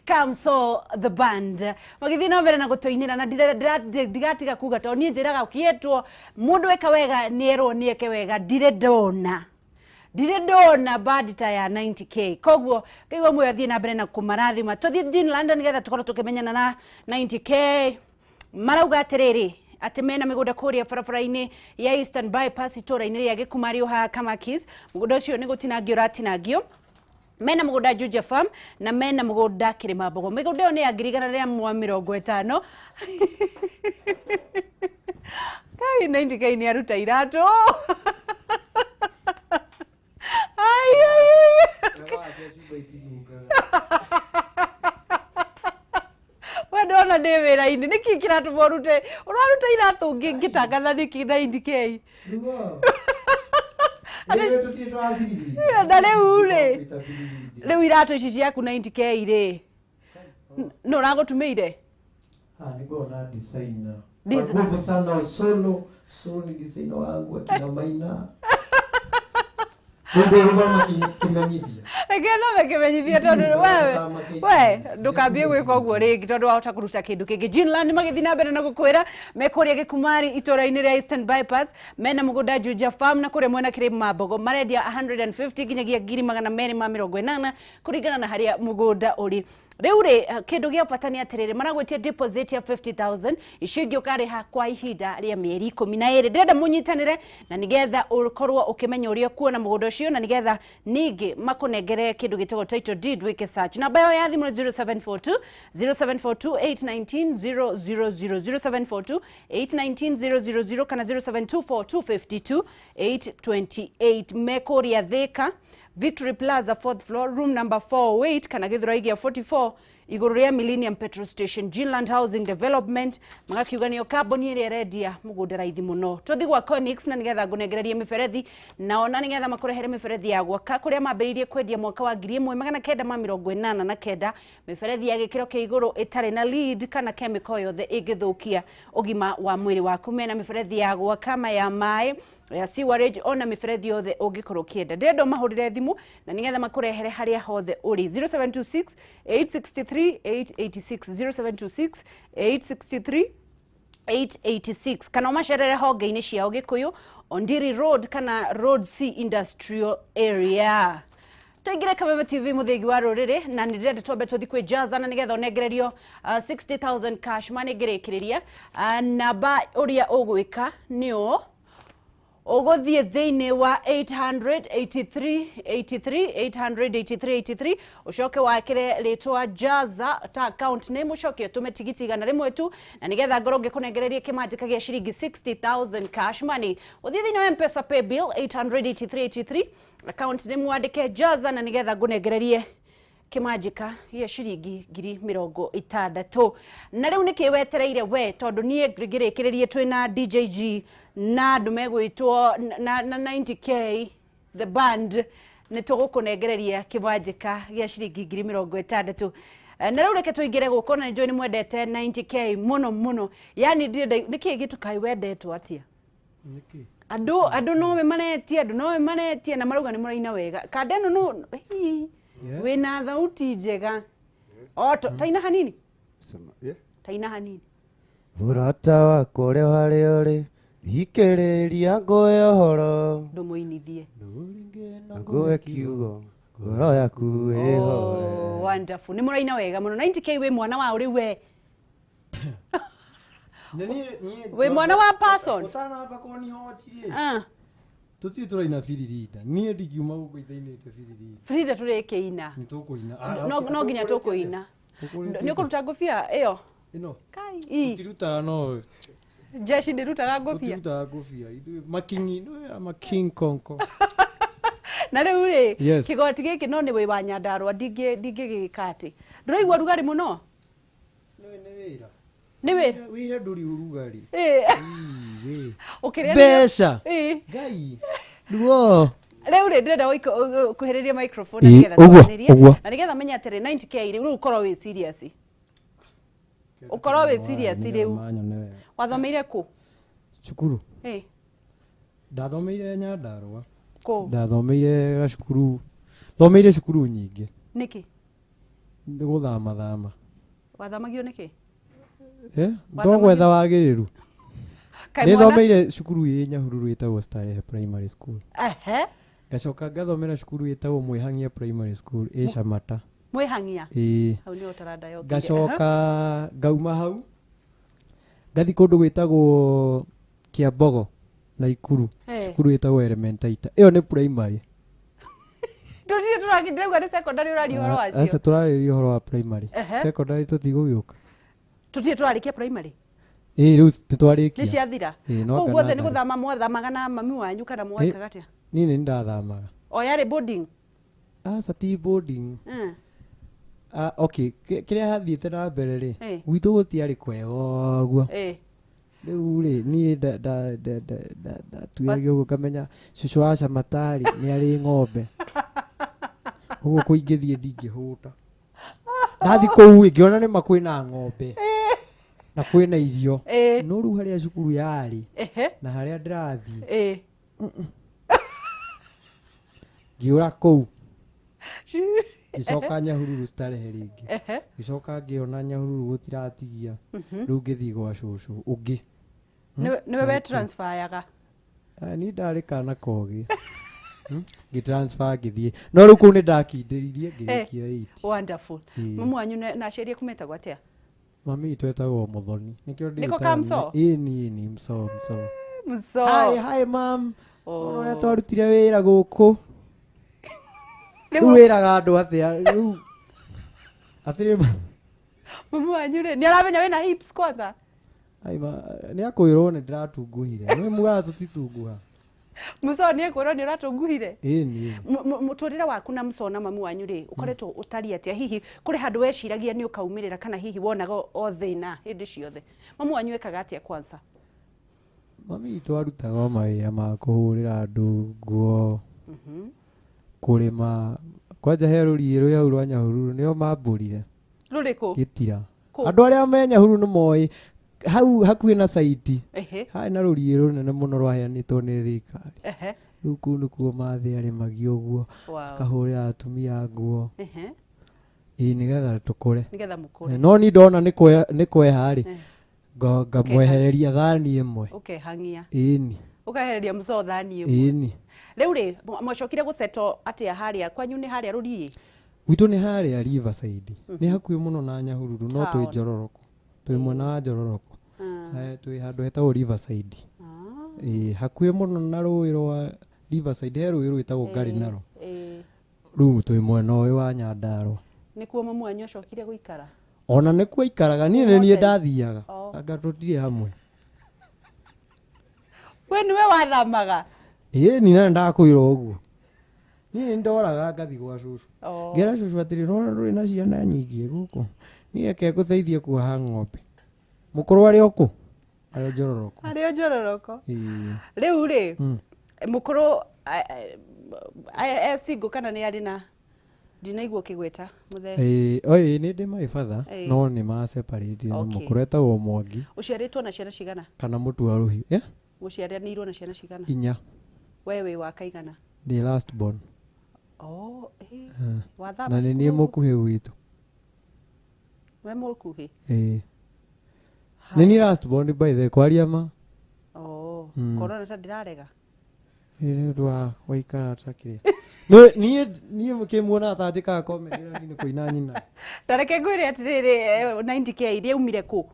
Kamso the band magithii na mbere na gutuinira na ndigatiga kuga to nie njiraga ukietwo mundu eka wega nierwo nieke wega ndire ndona band ta ya 90k koguo kaigua muyo thie na mbere na kumarathima tuthie Dean London getha tukorwo tukimenyana na 90k marauga atiriri ati mena migunda kuria barabara-inĩ ya Eastern Bypass itura-inĩ rĩa Gĩkumario ha Kamakis. Mugunda ucio nĩ gũtinangio ũratinangio. Mena mugunda Juja Farm na mena mugunda Kĩrĩma Mbogo. Migunda ĩyo nĩ ya 1,150. Kai 90k nĩ aruta iratũ. Ai ai ai. We ndona ndĩ wĩra-inĩ nĩkĩ kĩratũma ũrute ũraruta iratũ ngĩtangatha nĩkĩ 90k? Na rĩu rĩ rĩu iratũ ici ciaku 90k rĩ no ũragũtumĩire? Niko na designer. Nguvu sana solo solo ni designer wangu akina Maina. Ndũgũthoma kĩmenyithia. Reke thome kĩmenyithia tondũ wewe we ndũkambie gwĩka ũguo rĩngĩ tondũ wahota kũruta kĩndũ kĩngĩ. Ginland magĩthiĩ na mbere na gũkwĩra me kũrĩa Gĩkumari itũũra-inĩ rĩa Eastern Bypass, mena mũgũnda Juja Farm na kũrĩa mwena Kĩrĩma Mbogo marendia 150 nginyagia 280,000 kũringana na harĩa mũgũnda ũrĩ. Rĩu rĩ, kĩndũ gĩa bata nĩ atĩrĩrĩ, maragwĩtia deposit ya 50,000, icio ingĩ ũkarĩha kwa ihinda rĩa mĩeri 12. Ndĩrenda mũnyitanĩre na nĩgetha ũkorwo ũkĩmenya ũrĩa ũkuona mũgũnda ũcio, na nĩgetha ningĩ makũnengere kĩndũ gĩtagwo title deed wĩke search. Namba yao ya thimũ nĩ 0742 0742 819 000, 0742 819 000 kana 0724 252 828. Mekũrĩa Thĩka, Victory Plaza, 4th floor, room number 408, kana Githurai gĩa 44 igũrũ rĩa Millennium Petrol Station. Ginland Housing Development magakiuga nĩyo kambuni ĩrĩa ĩrendia mũgũnda raithi mũno. Tũthiĩ gwa Conix na nĩgetha ngũnengererie mĩberethi nao, na nĩgetha makũrehere mĩberethi ya gwaka kũrĩa mambĩrĩirie kwendia mwaka wa 1989, mĩberethi ya gĩkĩro kĩa igũrũ ĩtarĩ na lead kana chemical yothe ĩngĩthũkia ũgima wa mwĩrĩ waku. Mena mĩberethi ya gwaka, ya maĩ, ya sewerage, ona mĩberethi yothe ũngĩkorwo ũkĩenda. Ndĩrenda ũmahũrĩre thimũ na nĩgetha makũrehere harĩa hothe ũrĩ. 0726 863 886, 0726 863 886, kana ũmacerere honge-inĩ ciao Gĩkũyũ, Ondiri Road kana Road C Industrial Area. Tũingĩre Kameme TV mũthĩgi wa rũrĩrĩ, na nĩ ndĩrenda twambe tũthiĩ kwĩ Jaza na nĩgetha ũnengererio 60,000 cash money ngĩrĩkĩrĩria. Namba ũrĩa ũgwĩka nĩ ũ ũgũthiĩ thĩinĩ wa 883 83 883 83, ũcoke wakĩre rĩtwa Jaza ta account name, ũcoke ũtũme tigiti 100 tu, na nĩgetha ngorwo ngĩkũnengereria kĩmanjĩka gĩa ciringi 60,000 cash money. Ũthiĩ thĩinĩ wa M-Pesa pay bill 883 83, account name wandĩke Jaza, na nĩgetha ngũnengererie kĩmanjĩka gĩa ciringi 60,000. Na rĩu nĩkĩ wetereire we, tondũ niĩ ngĩrĩkĩrĩrie twĩna DJG na andũ megwĩtwo na 90K the band, nĩ tũgũkũnengereria kĩmanjĩka gĩa ciringi 60,000. Na rĩu reke tũingĩre gũkũ, na nĩ njũĩ nĩ mwendete 90K mũno mũno. Yani nĩkĩ gĩtũkaĩ wendetwo atĩa? Nĩkĩ? Andũ nowe maretia, andũ nowe maretia na marauga nĩ mũraina wega. Kanda ĩno no wĩna thauti njega. O taina hanini? Taina hanini. Mũrata wakwa ũrĩa harĩa ũrĩ, thikĩrĩria ngũhe ũhoro, Ndũmũinithie. na ngũhe kiugo, ngoro yaku ĩhore. Oh, wonderful. Nĩ mũraina wega mũno. 90K wĩ mwana wa ũrĩ we. Wĩ mwana wa person. Ũtanamba kũnihoti rĩ. Tũtirĩ tũraina Biririnda. Niĩ ndingiuma gũkũ itainĩte Biririnda. Biririnda tũrĩkĩina. Nĩ tũkũina. No nginya tũkũina. Nĩ ũkũruta ngũbia ĩyo? Ĩno. Kai. Tũtirutaga no. Jeshi ndĩrutaga ngũbia. Tũtirutaga ngũbia. Ithuĩ makingi, no making konko. Na rĩu rĩ, kĩgoti gĩkĩ no nĩ wĩ wa Nyandarũa, ndingĩgĩka atĩ. Ndũraigua rugarĩ mũno? Nĩ wĩra. Nĩ wĩra? Wĩra ndũrĩ ũrugarĩ. Ũkĩrĩa mbeca. Ngai. Ruo. Rĩu rĩ, ndĩrenda ũkuhĩrĩrie microphone na nĩgetha twaranĩrie. Na nĩgetha menye atĩrĩ 90K rĩu ũkorwo wĩ serious. Ũkorwo wĩ serious rĩu. Wathomeire kũ? Cukuru. Ndathomeire Nyandarũa. Kũ? Ndathomeire gacukuru. Thomeire cukuru nyingĩ. Nĩkĩ? Nĩ gũthama thama. Wathamagio nĩkĩ? Ndogwetha wagĩrĩru. Nĩthomeire cukuru ĩ Nyahururu ĩtagwo Starehe Primary School. Ngacoka ngathomera cukuru ĩtagwo Mwĩhang'ia Primary School ĩ Camata. Mwĩhang'ia? Ĩĩ. Hau nĩho taranda yokire. Ngacoka ngauma hau ngathi kũndũ gwĩtagwo Kĩambogo Naikuru, cukuru ĩtagwo Elementaita. Ĩyo nĩ primary. Tũtirĩ tũrakĩndĩrauga nĩ secondary ũraria ũhoro wacio. Aca tũrarĩrĩria ũhoro wa primary. Secondary tũtigũgĩũka. Tũtirĩ tũrarĩkia primary? Ĩĩ rĩu nĩtwarĩkia. Nĩ ciathira? Kũu guothe nĩ gũthama mwathamaga na mami wanyu kana mwekaga atĩa? Niĩ nĩ ndathamaga. O yarĩ boarding? Aca ti boarding. Okay, kĩrĩa hathiĩte na mbere rĩ, gwitũ gũtiarĩ kwega ũguo. Rĩu rĩ, niĩ ndatuĩragia ũguo ngamenya cũcũ wa Camata rĩ, nĩ arĩ ng'ombe. Ũguo kũingĩthiĩ ndingĩhũta. Ndathi kũu ĩ, ngĩona nĩma kwĩna ng'ombe na kwĩna irio. No rĩu harĩa cukuru yarĩ na harĩa ndĩrathiĩ. Ngĩũra kũu, ngĩcoka Nyahururu starehe rĩngĩ. Ngĩcoka ngĩona Nyahururu gũtiratigia. Rĩu ngĩthiĩ gwa cũcũ ũngĩ. Nĩwe we transfer-yaga? Ah, niĩ ndarĩ kana kogĩ. Ngĩtransfer ngĩthiĩ, no rĩu kũu nĩ ndakindĩririe ngĩrĩkia eight. Wonderful. Ĩĩ. Mamu wanyu na aciari aku metagwo atĩa? Mami witũ etagwo Mũthoni, nĩkĩo Nĩko ndĩĩtaga. ka Msoo? Ĩni, ĩni, Msoo, Msoo. Msoo. Hi, hi mam. Oh. Ona ũrĩa twarutire wĩra gũkũ. Rĩu- Rĩu wĩraga andũ atĩa rĩu atĩrĩ Mamu wanyu rĩ, nĩ aramenya wĩna hips kwanza? Ai, nĩ akwĩrwo nĩ ndĩratunguhire, nĩ mugaga tũtitunguha. Msoo nĩ ekwĩrwo nĩ ũratunguhire? Ĩni. Mũtũrĩre waku na Msoo na mamu wanyu rĩ, ũkoretwo ũtariĩ atĩa? Hihi kũrĩ handũ weciragia nĩ ũkaumĩrĩra, kana hihi wonaga o thĩna hĩndĩ ciothe? Mamu wanyu ekaga atĩa kwanza? Mami witũ arutaga o mawĩra ma kũhũrĩra andũ nguo, kũrĩma. Kwanja he rũriĩ rwĩ hau rwa Nyahururu, nĩo mambũrire. Rũrĩkũ? Gĩtira. Kũ? Andũ arĩa me Nyahururu nĩ moĩ hau hakuhĩ na saiti. Ehe. Harĩ na rũriĩ rũnene mũno rwaheanĩtwo nĩ thirikari. Rĩu kũu nĩkuo mathĩ arĩmagia ũguo. Akahũrĩra atumia nguo. Ĩĩ, nĩgetha tũkũre. Nĩgetha mũkũre. Eh, no niĩ ndona nĩ kweha rĩ, ngamwehereria thani ĩmwe. Ũkehang'ia. Ĩni. Ũkehereria Msoo thani ĩmwe. Ĩni. Rĩu rĩ, mwacokire gũceto atĩa harĩa kwanyu? Nĩ harĩa rũriĩ? Gwitũ nĩ harĩa Riverside. Nĩ hakuhĩ mũno na Nyahururu, no twĩ Town. Njororoko, twĩ mwena wa Njororoko. Eh, twĩ handũ hetagwo Riverside. Ĩĩ, hakuhĩ mũno na rũĩ rwa Riverside, he rũĩ rwĩtagwo Ngarinaro. Rĩu twĩ mwena ũyũ wa Nyandarũa. Nĩkuo mamu wanyu acokire gũikara? Ona nĩkuo aikaraga, niĩ nĩ niĩ Hotel. ndathiaga. Oh. Anga tũtirĩ hamwe. We nĩwe wathamaga? Ĩĩ, ni na ndakwĩra ũguo, niĩ nĩ ndoraga ngathi gwa cũcũ. Oh. Ngera cũcũ atĩrĩ, nona ndũrĩ na ciana nyingĩ gũkũ, niĩ reke ngũteithie kuoha ng'ombe. Mũkũrũ arĩ o kũ? Arĩ o Njororoko. Arĩ o Njororoko. Ĩĩ. Rĩu rĩ, mũkũrũ e single kana nĩ arĩ na? Ndinaigua ũkĩgweta mũthee. Ĩĩ, oi, nĩ ndĩ my father, Ĩĩ. no nĩ ma separate na mũkũrũ etagwo Mwangi. Ũciarĩtwo na ciana cigana? Kana mũtua rũhiũ, eh? Mũciaranĩirwo na ciana cigana? 4. We wĩ wa kaigana? Ndĩ last born. Oh, eh. Eh. Wathama Na nĩ niĩ cukuru? mũkuhĩ gwitũ. We mũkuhĩ? Ĩĩ, nĩ niĩ last born, by the way, kwaria ma. Oh, korona ta ndĩrarega. Ĩ, nĩ ũndũ wa waikara ta kĩrĩa. Niĩ kĩmuonaga ta njĩkaga comedy, na niĩ nĩ kũina nyina. Ta reke ngwĩre atĩrĩrĩ, 90K iria umire kũ?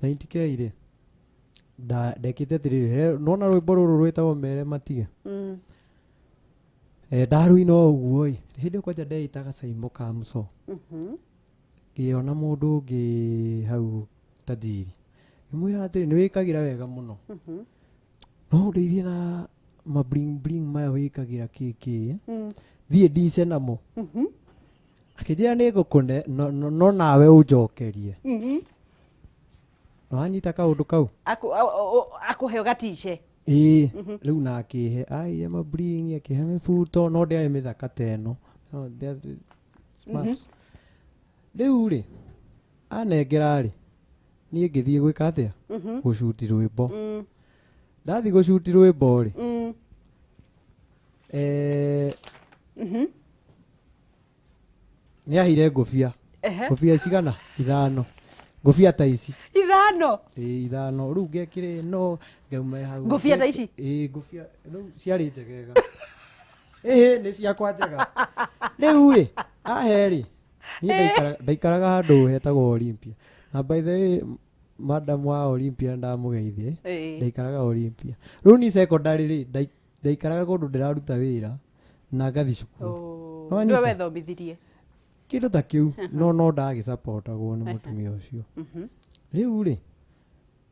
90K rĩ, ndekĩte atĩrĩrĩ, nona rwĩmbo rũrũ rwĩtagwo Mere Matige. Eh, ndarũina o ũguo ĩ, hĩndĩ ĩyo kwanja ndeĩtaga Saimo Kamso. Ngĩona mũndũ ũngĩ hau tajiri, ngĩmwĩra atĩrĩ, nĩ wĩkagĩra wega mũno, no ũndeithie na ma bling bling maya wĩkagĩra kĩkĩ, thiĩ ndice namo. Akĩnjĩra nĩ ngũkũne, no nawe ũnjokerie. Nĩwanyita kaũndũ kau? Akũhe ũgatice? Ĩĩ. Rĩu na akĩhe aire ma bling, akĩhe mĩbuto, no ndĩarĩ mĩthaka ta ĩno. No, ndĩarĩ smart. Rĩu rĩ, anengera rĩ, niĩ ngĩthiĩ gwĩka atĩa? Gũcuti rwĩmbo. Ndathiĩ gũcuti rwĩmbo rĩ, eh, nĩ aheire ngũbia. Ngũbia cigana? 5. Ngũbia ta ici. 5? Ĩĩ, 5. Rĩu ngekĩra ĩno, ngauma hau. Ngũbia ta ici? Ĩĩ, ngũbia rĩu ciarĩ njegega. Ĩhĩ, nĩ ciakwa njega. Rĩu rĩ, ahe rĩ, niĩ ndaikaraga handũ hetagwo Olympia. Na by the way, madam wa Olympia ndamũgeithie. Ndaikaraga Olympia. Rĩu niĩ secondary rĩ, ndaikaraga kũndũ ndĩraruta wĩra na ngathi cukuru. Oh, Nĩwanyita? nĩwe wethomithirie? Kĩndũ ta kĩu, no ndagĩcapotagwo nĩ mũtumia ũcio. Rĩu rĩ,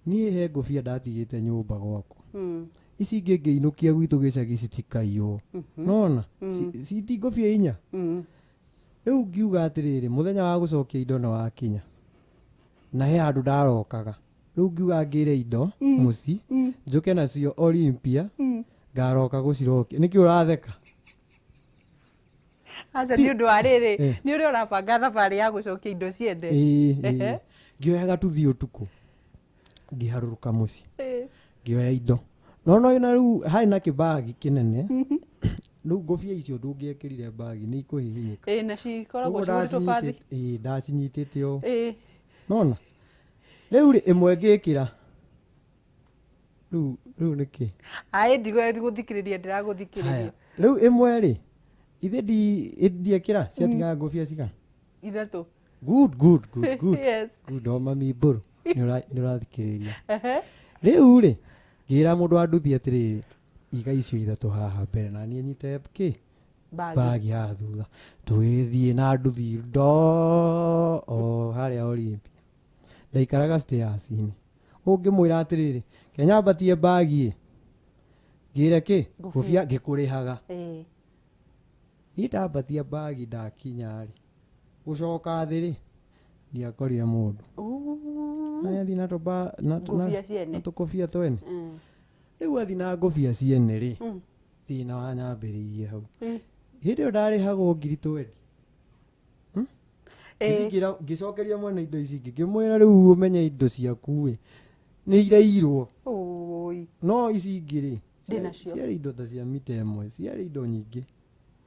niĩ he ngũbia ndatigĩte nyũmba gwakwa. Ici ingĩ ngĩinũkia gwitũ gĩcagi citikaiywo. Nona? Citi ngũbia 4. Rĩu ngiuga atĩrĩrĩ, mũthenya wa gũcokia indo nĩ wakinya. Na he handũ ndarokaga. Rĩu ngiuga ngĩre indo mũciĩ, njũke nacio Olympia, ngaroka gũcirokia. Nĩkĩ ũratheka? Aca, nĩ ũndũ wa rĩrĩ, nĩ ũrĩa ũrabanga thabarĩ ya gũcokia indo ciende. Ĩĩ, ĩĩ. Ngĩoya gatuthi ũtukũ, ngĩharũrũka mũciĩ, ngĩoya indo. No na rĩu harĩ na kĩbagi kĩnene. Rĩu ngũbia icio ndũngĩekĩrire mbagi nĩ ikũhihinyĩka. Ĩĩ, na cikoragwo Ũguo cihũrĩtwo bathi. ĩĩ, ndacinyitĩte ũũ. Ĩĩ. Nona rĩu rĩ, ĩmwe ngĩkĩra rĩu nĩkĩ? Aĩ, ndigũthikĩrĩria, ndĩragũthikĩrĩria. Haya, rĩu ĩmwe rĩ, ithe ndiekĩra ciatigaga ngũbia cigana? Ithatũ. Good, good, good, good. Yes. Good, o mami mbũrũ nĩ ũrathikĩrĩria. Ehe. Rĩu rĩ, ngĩra mũndũ wa nduthi atĩrĩrĩ, iga icio ithatũ haha mbere na niĩ nyite kĩ? Bagi. Bagi haha thutha. Tũgĩthiĩ na nduthi ndo o harĩa Olympia. Ndaikaraga stairs-inĩ. Ũngĩmwĩra atĩrĩrĩ, Kenya mbatie bagi ĩ, ngĩre kĩ? Ngũbia ngĩkũrĩhaga. Ĩĩ. Niĩ ndambatia bagi ndakinya rĩ, gũcoka thĩ rĩ, ndiakorire mũndũ. Nĩ athiĩ na tũba na Ngũbia ciene. na tũkũbia twene. Rĩu athiĩ na ngũbia ciene rĩ, thĩna wanyambĩrĩirie hau. Hĩndĩ ĩyo ndarĩhagwo 20,000. Ngĩthiĩ ngĩcokeria mwene indo ici ingĩ, ngĩmwĩra rĩu ũmenye indo ciaku ĩ nĩ irairwo. Ũi. No ici ingĩ rĩ, Ndĩnacio. ciarĩ indo ta cia mita ĩmwe, ciarĩ indo nyingĩ.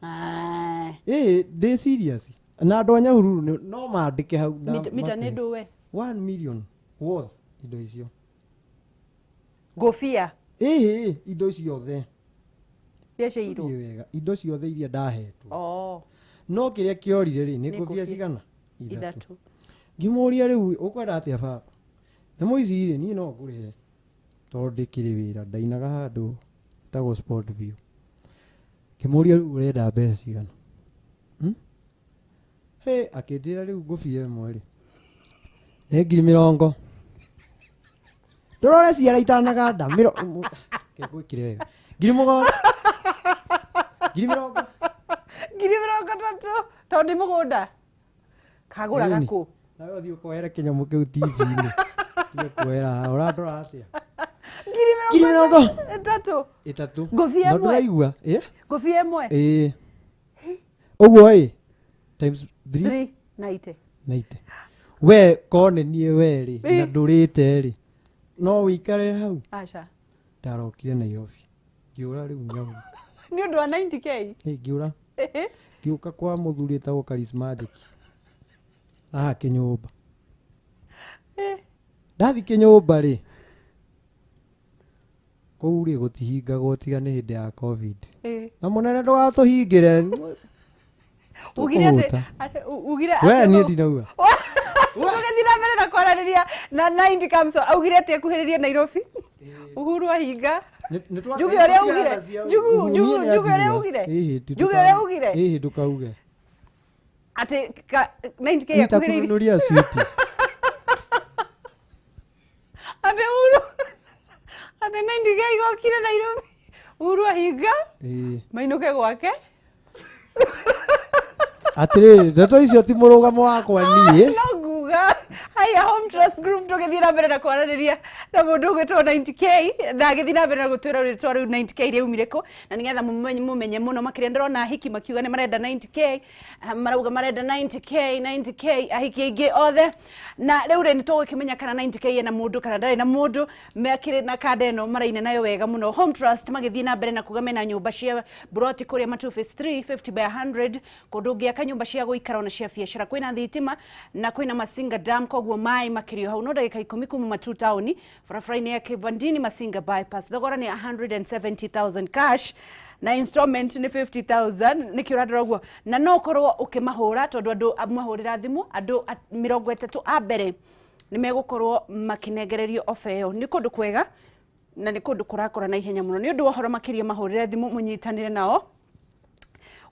Ĩĩ. Ĩĩ, ndĩ serious. Na andũ a Nyahururu no mandĩke hau na Mita nĩ makwĩre. ndũwe. 1 million worth indo icio. Ngũbia. Ĩĩ, indo ciothe. Iria ciairwo. Thiĩ wega, indo ciothe iria ndahetwo. Oh. No kĩrĩa kĩorire rĩ, nĩ Nĩ ngũbia ngũbia cigana? Ithatũ. Ithatũ. Ngĩmũria rĩu ũkwenda atĩa baba? Nyamũ ici rĩ, niĩ no ngũrĩhe tondũ ndĩkĩrĩ wĩra, ndainaga handũ hetagwo Sport View. Ngĩmũria rĩu ũrenda mbeca cigana? Hĩ, akĩnjĩra rĩu ngũbia ĩmwe rĩ, nĩ 20,000. Ndũrore ciara itanaganda, reke ngwĩkĩre wega. 7,000. 20,000. 30,000 tondũ nĩ mũgũnda. Kagũraga Ĩni. kũ? Nawe ũthiĩ ũkoere kĩnyamũ kĩu TV-inĩ. Tiga kuoera haha, ũrandora atĩa? Ngiri Ngiri mĩrongo mĩrongo ĩtatũ. ĩtatũ. Ngũbia Na ĩmwe. ndũraigua? Ĩ? Ngũbia ĩmwe. Ĩĩ. Ũguo ĩ, times 3 Three na ite. na ite. We kone niĩ we rĩ, Ĩ. na ndũrĩte rĩ, no wĩikare hau. Aca. Ndarokire Nairobi. Ngĩũra rĩu Nyahururu. Nĩ ũndũ wa 90K. Ĩ, ngĩũra. Ngĩũka kwa mũthuri wĩtagwo Charismagic. Haha kĩnyũmba. Ndathi kĩnyũmba rĩ, kũu rĩ gũtihingagwo tiga nĩ hĩndĩ ya Covid. Ĩ. Na mũnene ndũgatũhingĩre. Ugire atĩ Tũkũhũta. ugire We atĩ niĩ ũguo- ndinauga. Tũgĩthiĩ na mbere na kwaranĩria na 90 Kamso augire atĩ akuhĩrĩrie Nairobi. Uhuru ahinga. Njuge ũrĩa ugire. Njugu njugu njuge ũrĩa ugire. Njuge ũrĩa ugire. Ĩhĩ ndũkauge. Atĩ 90K akuhĩrĩirie. Nitakununulia switi. Atĩ Uhuru atĩ 90K gokire Nairobi. Uhuru ahinga Ĩĩ. mainũke gwake. Atĩrĩrĩ, ndeto icio ti mũrũgamo wakwa niĩ. No nguga haya Home Trust Group tũgĩthiĩ na mbere na kwaranĩria na mũndũ ũgwĩtwo 90K na agĩthiĩ na mbere na gũtwĩra rĩtwa rĩu 90K rĩaumire kũ, na nĩgetha mũmenye mũno makĩria. Ndĩrona ahiki makiuga nĩ marenda 90K, marauga marenda 90K 90K ahiki aingĩ othe. Na rĩu rĩ, nĩ tũgũkĩmenya kana 90K ena mũndũ kana ndarĩ na mũndũ. Mekĩrĩ na kanda ĩno maraina nayo wega mũno. Home Trust magĩthiĩ na mbere na kuga mena nyũmba cia buroti kũrĩa Matu Phase 3 50 by 100, kũndũ ũngĩaka nyũmba cia gũikara ona cia biacara. Kwĩna thitima na kwĩna Masinga Dam, koguo maĩ makĩrio hau no ndagĩka 10 kuma Matu taũni, barabara-inĩ ya Kivandini Masinga bypass. Thogora nĩ 170,000 cash na installment nĩ 50,000. Nĩkĩo ũrandora ũguo, na no ũkorwo ũkĩmahũra tondũ andũ mahũrĩra thimũ andũ 30 a mbere nĩ megũkorwo makĩnengererio ofa ĩyo. Nĩ kũndũ kwega na nĩ kũndũ kũrakũra na ihenya mũno. Nĩ ũndũ wa ũhoro makĩria mahũrĩre thimũ mũnyitanĩre nao.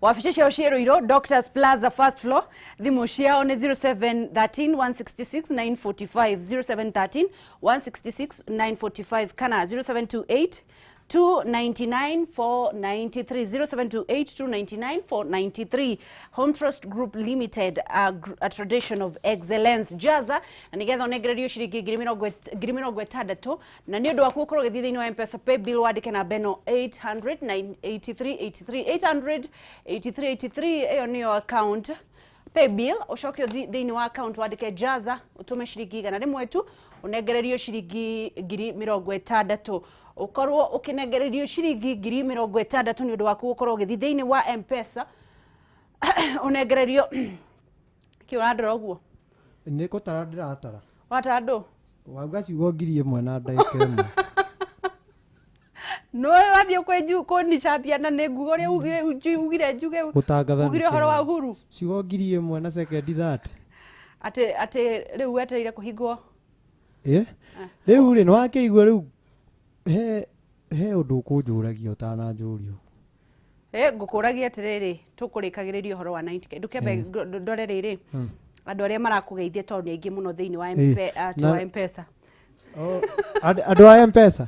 Wabici ciao ciĩ Ruiru, Doctors Plaza first floor. Thimũ ciao nĩ 0713 166 945, 0713 166 945 kana 0728 299 493, 0728 299 493. Home Trust Group Limited, a tradition of excellence. Jaza na nigetha ũnengererio ciringi 60,000, na nĩ ũndũ waku ũkorwo ũgĩthiĩ thĩinĩ wa M-Pesa pay bill wandĩke namba ĩno 800 83 83, 800 83 83. Ĩyo nĩyo account pay bill. Ũcoke ũthiĩ thĩinĩ wa account wandĩke Jaza, ũtũme ciringi 100 tu. Ũnengererio ciringi 60,000. Ũkorwo ũkĩnengererio ciringi 60,000 nĩ ũndũ waku gũkorwo ũgĩthiĩ thĩinĩ wa Mpesa. Ũnengererio kĩ ũrandora ũguo? Nĩ gũtara ndĩratara. Watara ndũ? Wauga ciugo 1000 na ndagĩka ĩmwe. No ũrathiĩ kũnicambia na nĩ nguga ũrĩa ugire njuge. Gũtangatha nĩ Ugire ũhoro wa kĩega. Uhuru. Ciugo 1000 na sekendi 30. Atĩ rĩu wetereire kũhingwo. Ĩ? Rĩu rĩ, nĩ wakĩigua rĩu he ũndũ ũkũnjũragia ũtananjũria. Ngũkũragia atĩrĩrĩ, tũkũrĩkagĩrĩria ũhoro wa 90K. Ndũkĩambe ndore rĩrĩ. Andũ arĩa marakũgeithia tondũ nĩ aingĩ mũno thĩinĩ wa wa Mpesa. Andũ a Mpesa.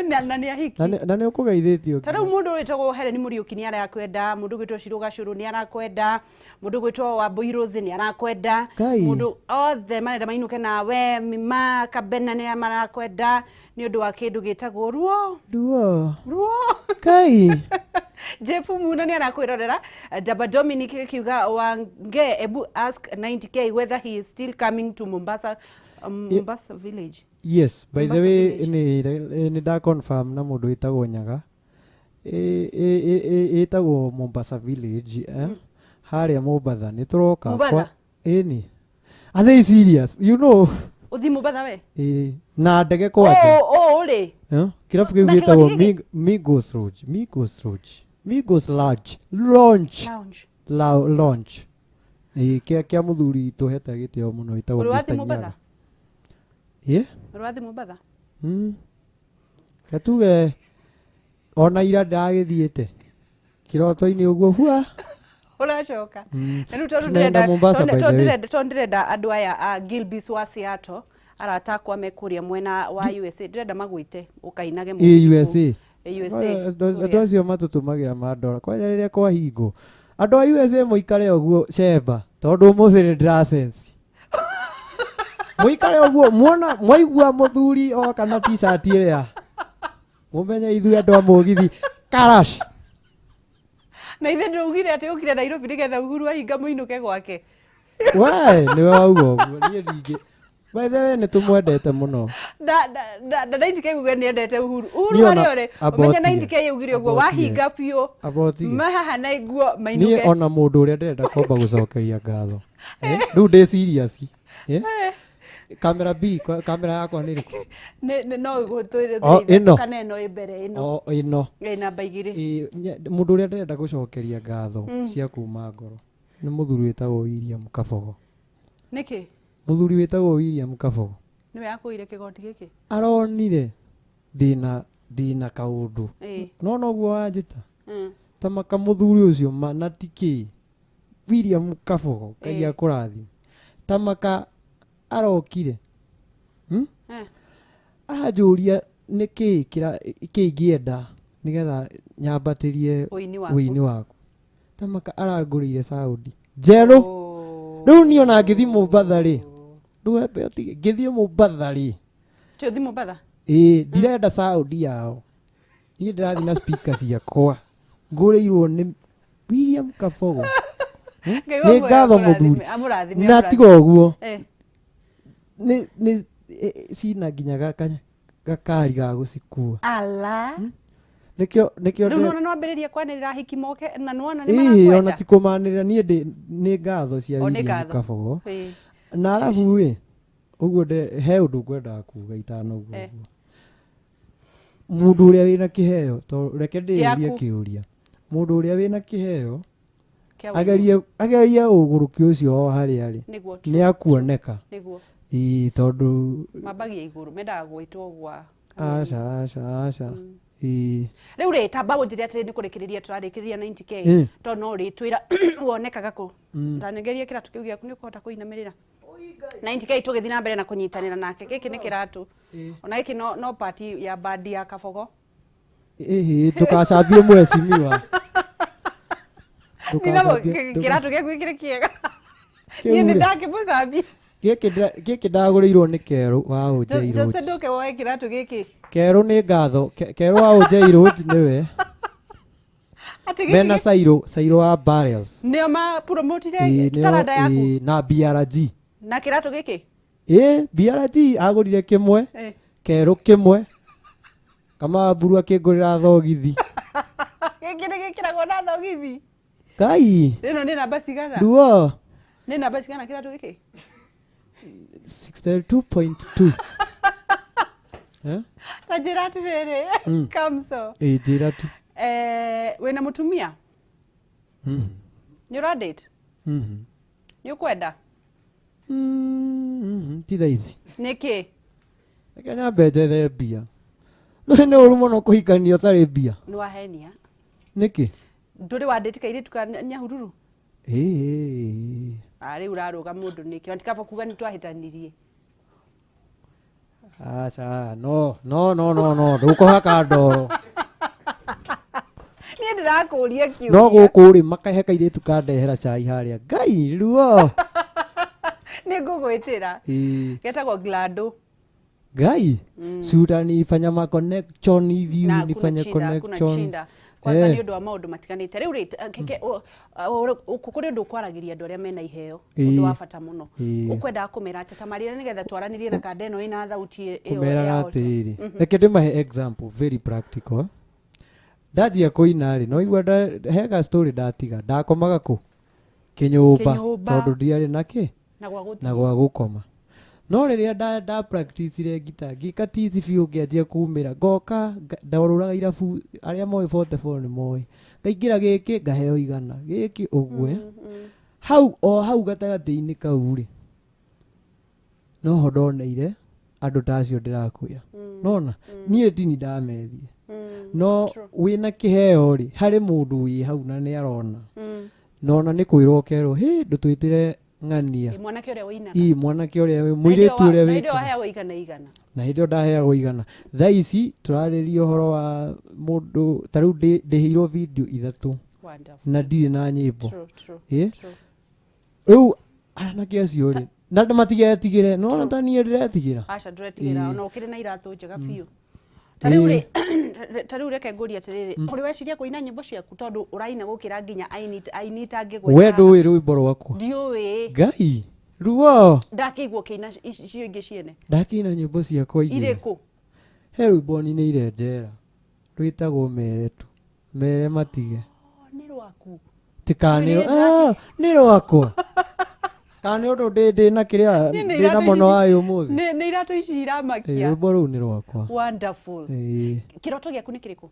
Na nĩ ahiki. Na nĩ ũkũgeithĩtio. Ta rĩu mũndũ wĩtagwo Helen Mũriũki nĩ arakwenda, mũndũ ũgwĩtwo Shirũ Gacũrũ nĩ arakwenda, mũndũ ũgwĩtwo Wambui Rose nĩ arakwenda, mũndũ othe marenda mainũke nawe, Mima Kabena nĩ marakwenda nĩ ũndũ wa kĩndũ gĩtagwo ruo. Ruo. Ruo. Kai. Jeff Muna nĩ arakwĩrorera. Daba Dominic akiuga Wange, ebu ask 90K whether he is still coming to Mombasa, Mombasa village. Yes, by the way, nĩ nda confirm na mũndũ wĩtagwo Nyaga. Ĩtagwo Mombasa village, harĩa Mombatha nĩ tũroka. Mombatha? Ĩni. Are they serious? You know. Ũthiĩ Mombatha we? Ĩ, na ndege kwanja. Ũ rĩ. Kĩrabu kĩu gĩtagwo Migos Lodge, Migos Lodge, Migos Lodge, Lounge. Lounge. Ĩ, kĩa mũthuri tũhete gĩtĩo mũno wĩtagwo Mr. Nyaga. Ĩ? Ũrĩ wathiĩ Mombatha? Gatuge ona ira ndagĩthiĩte kĩroto-inĩ ũguo hua. Ũracoka. Na rĩu tondũ Tunaenda Mombasa by the way. Tondũ ndĩrenda andũ aya a Gilbis wa Seattle arata akwa me kũrĩa mwena wa USA ndĩrenda magwĩte ũkainage mũgithi. USA. USA. Andũ acio matũtũmagĩra mandora kwanja rĩrĩa kwahingwo. Andũ a USA mũikare ũguo cemba tondũ ũmũthĩ nĩ ndĩrasensi. Mũikare ũguo muona mwaigua mũthuri oka na t-shirt ĩrĩa mũmenye ithuĩ andũ a mũgithi karash. Na ithe ndũugire atĩ ũkire Nairobi nĩgetha Uhuru ahinga mũinũke gwake. We nĩwe wauga ũguo niĩ ndingĩ. By the way nĩ tũmwendete mũno. Na 90K uge nĩendete Uhuru. Uhuru harĩa ũrĩ ũmenye 90K ugire ũguo wahinga biũ. Mahaha na nguo mainũke. Niĩ ona mũndũ ũrĩa ndĩrenda kwamba gũcokeria ngatho. Rĩu ndĩ serious. Kamera B, kamera yakwa nĩ ĩrĩkũ? No ĩgũtwĩre kana ĩno ĩ mbere ĩno. O ĩno. Ĩ namba 2. Mũndũ ũrĩa ndĩrenda gũcokeria ngatho cia kuma ngoro nĩ mũthuri wĩtagwo William Kabogo. Nĩkĩ? Mũthuri wĩtagwo William Kabogo. Nĩwe akũire kĩgoti gĩkĩ? Aronire ndĩna kaũndũ. No noguo wanjĩta. Ta maka mũthuri ũcio ma na ti kĩ. William Kabogo Ngai akũrathime. Ta maka arokire. Aranjũria nĩ kĩ ingĩenda nĩgetha nyambatĩrie ũini waku. Ta maka arangũrĩire Saudi njerũ. Rĩu niĩ ona ngĩthiĩ Mombatha rĩ, ndũembe ũtige ngĩthiĩ Mombatha rĩ. Ti ũthiĩ Mombatha? Ĩĩ, ndirenda Saudi yao. Niĩ ndĩrathiĩ na speaker ciakwa. Ngũrĩirwo nĩ William Kabogo. Nĩ ngatho mũthuri. Na tiga ũguo. Nĩ cina nginya gakari ga gũcikua. Ala. Nĩkĩo rĩu nĩwona nĩwambĩrĩria kwanĩrĩra ahiki moke na nĩwona nĩ marakwenda. Ĩĩ ona ti kũmanĩrĩra niĩ nĩ ngatho cia William Kabogo. Na arabu ĩ ũguo he ũndũ ngwendaga kuga itanaugua ũguo. Mũndũ ũrĩa wĩna kĩheo to reke ndĩyũrie kĩũria. Mũndũ ũrĩa wĩna kĩheo agerie ũgũrũki ũcio o harĩa arĩ nĩ akuoneka. Ĩĩ tondũ mambagia igũrũ mendaga gwĩtwo gwa aca aca aca. Ĩĩ rĩu rĩ tamba ũnjĩre atĩrĩ nĩ kũrĩkĩrĩria tũrarĩkĩrĩria 90K tondũ no ũrĩtwĩra wonekaga kũ. Ndanengerie kĩratũ kĩu gĩaku nĩ ũkũhota kũinamĩrĩra. 90K tũgĩthiĩ na mbere na kũnyitanĩra nake. Gĩkĩ nĩ kĩratũ. Ona gĩkĩ no party ya bandi ya Kabogo. Ĩhĩ ndũgacambie mheshimiwa. Kĩratũ gĩaku gĩkĩrĩ kĩega. Niĩ nĩ ndakĩmũcambia. Gĩkĩ ndagũrĩirwo nĩ Kerũ wa Ũnjei Road. Jose ndũke woe kĩratũ gĩkĩ. Kerũ nĩ ngatho. Kerũ wa Ũnjei Road nĩwe. Mena Cairo, Cairo wa Barrels. Nĩo ma promotire taranda yaku. Na BRG. Na kĩratũ gĩkĩ? Ĩ BRT agũrire kĩmwe Eh. kerũ kĩmwe Kamamburu akĩngũrĩra thogithi. Gĩkĩ nĩ gĩkĩragwo na thogithi. Kai Ĩno nĩ namba cigana? ruo Nĩ namba cigana kĩratũ gĩkĩ? 62.2. Eh? Ta njĩra atĩrĩrĩ. Kamso. Ĩ njĩra tu. Eh, wĩna mũtumia? Nĩ ũra date? Nĩ ũkwenda? Ti thaa ici. Nĩkĩ? Reke nyambe njethe mbia. No nĩ ũru mũno kũhikania ũtarĩ mbia. Nĩ wahenia. Nĩkĩ? Ndũrĩ wa date kairĩtu ka Nyahururu? Ĩ. Ah, rĩu ũrarũga mũndũ nĩkĩ? Na ti kaba kuga nĩ twahĩtanirie. Aca, no, no, no, no, no, ndũkũhaka ndoro. Niĩ ndĩrakũria kĩũria. No gũkũ rĩ makahe kairĩtu kandehera cai harĩa. Ngai ruo. Nĩ ngũgwĩtĩra. Ĩ. Getagwo Glado. Ngai. Si utanifanya ma connection hivi Na hakuna unifanye shida, hakuna connection. shida. Kwanza Eh. nĩ ũndũ wa maũndũ matiganĩte. Rĩu rĩ, keke kũrĩ ũndũ ũkwaragĩria andũ arĩa mena iheo, Ĩĩ. ũndũ wa bata mũno. Ĩĩ. Ũkwendaga kũmera atĩa ta marĩre nĩgetha twaranĩrie na kanda ĩno ĩna thauti ĩyo Kũmeraga ya alto. atĩrĩrĩ. Reke ndĩmahe example very practical. Ndanjia kũina rĩ, no igua hega story ndatiga. Ndakomaga kũ? Kĩnyũmba. Kĩnyũmba. Tondũ ndiarĩ na kĩ? Na gwa gũthiĩ. Na gwa gũkoma. No rĩrĩa nda practicire ngita ngĩka tizi biũ ngĩanjia kumĩra ngoka ndarũraga irabu arĩa moĩ 44 nĩ moĩ ngaingĩra gĩkĩ ngaheo igana gĩkĩ ũguo eh. Hau o hau gatagatĩ-inĩ kau rĩ noho ndoneire andũ ta acio ndĩrakwĩra nona niĩ tini ndamethire no wĩna kĩheo rĩ harĩ mũndũ wĩ hau na nĩ arona nona nĩ kwĩrwo ũkerwo hĩ ndũtwĩtĩre ng'ania Ĩ, mwanake ũrĩa wĩinaga. ii mwanake ũrĩa wĩ mũirĩtu ũrĩa Na hĩndĩ ĩyo wĩkaga waheagwo igana igana. na hĩndĩ ĩyo ndaheagwo igana thaa ici tũrarĩria ũhoro wa mũndũ ta rĩu ndĩhĩirwo video ithatũ Wonderful. na ndirĩ na nyĩmbo True, true, Ĩ? true. Rĩu anake acio rĩ na andũ matigetigĩre nona ta niĩ ndĩretigĩra Aca ndũretigĩra Ĩ. ona ũkĩrĩ na iratũ njega biũ. Ta rĩu rĩ, ta rĩu reke ngũrie atĩrĩrĩ, ũrĩ weciria kũina nyĩmbo ciaku tondũ ũraina gũkĩra nginya aini itangĩgwĩta we ndũĩ rwĩmbo rwakwa Ndiũĩ. Ngai ruo Ndakĩigua ũkĩina icio ingĩ ciene. ndakĩina nyĩmbo ciakwa igĩrĩ Irĩkũ? he rwĩmbo ninĩire njera rwĩtagwo mere tu mere matige Nĩ rwaku. tikanĩ nĩ rwakwa kana nĩ ũndũ ndĩ na kĩrĩa Niĩ nĩ ndĩ na iratũ mũno ici- wayo ũmũthĩ Nĩ iratũ ici Ĩ, iramakia. rwĩmbo rũu nĩ rwakwa Wonderful. Ĩ, Kĩroto gĩaku nĩ kĩrĩkũ?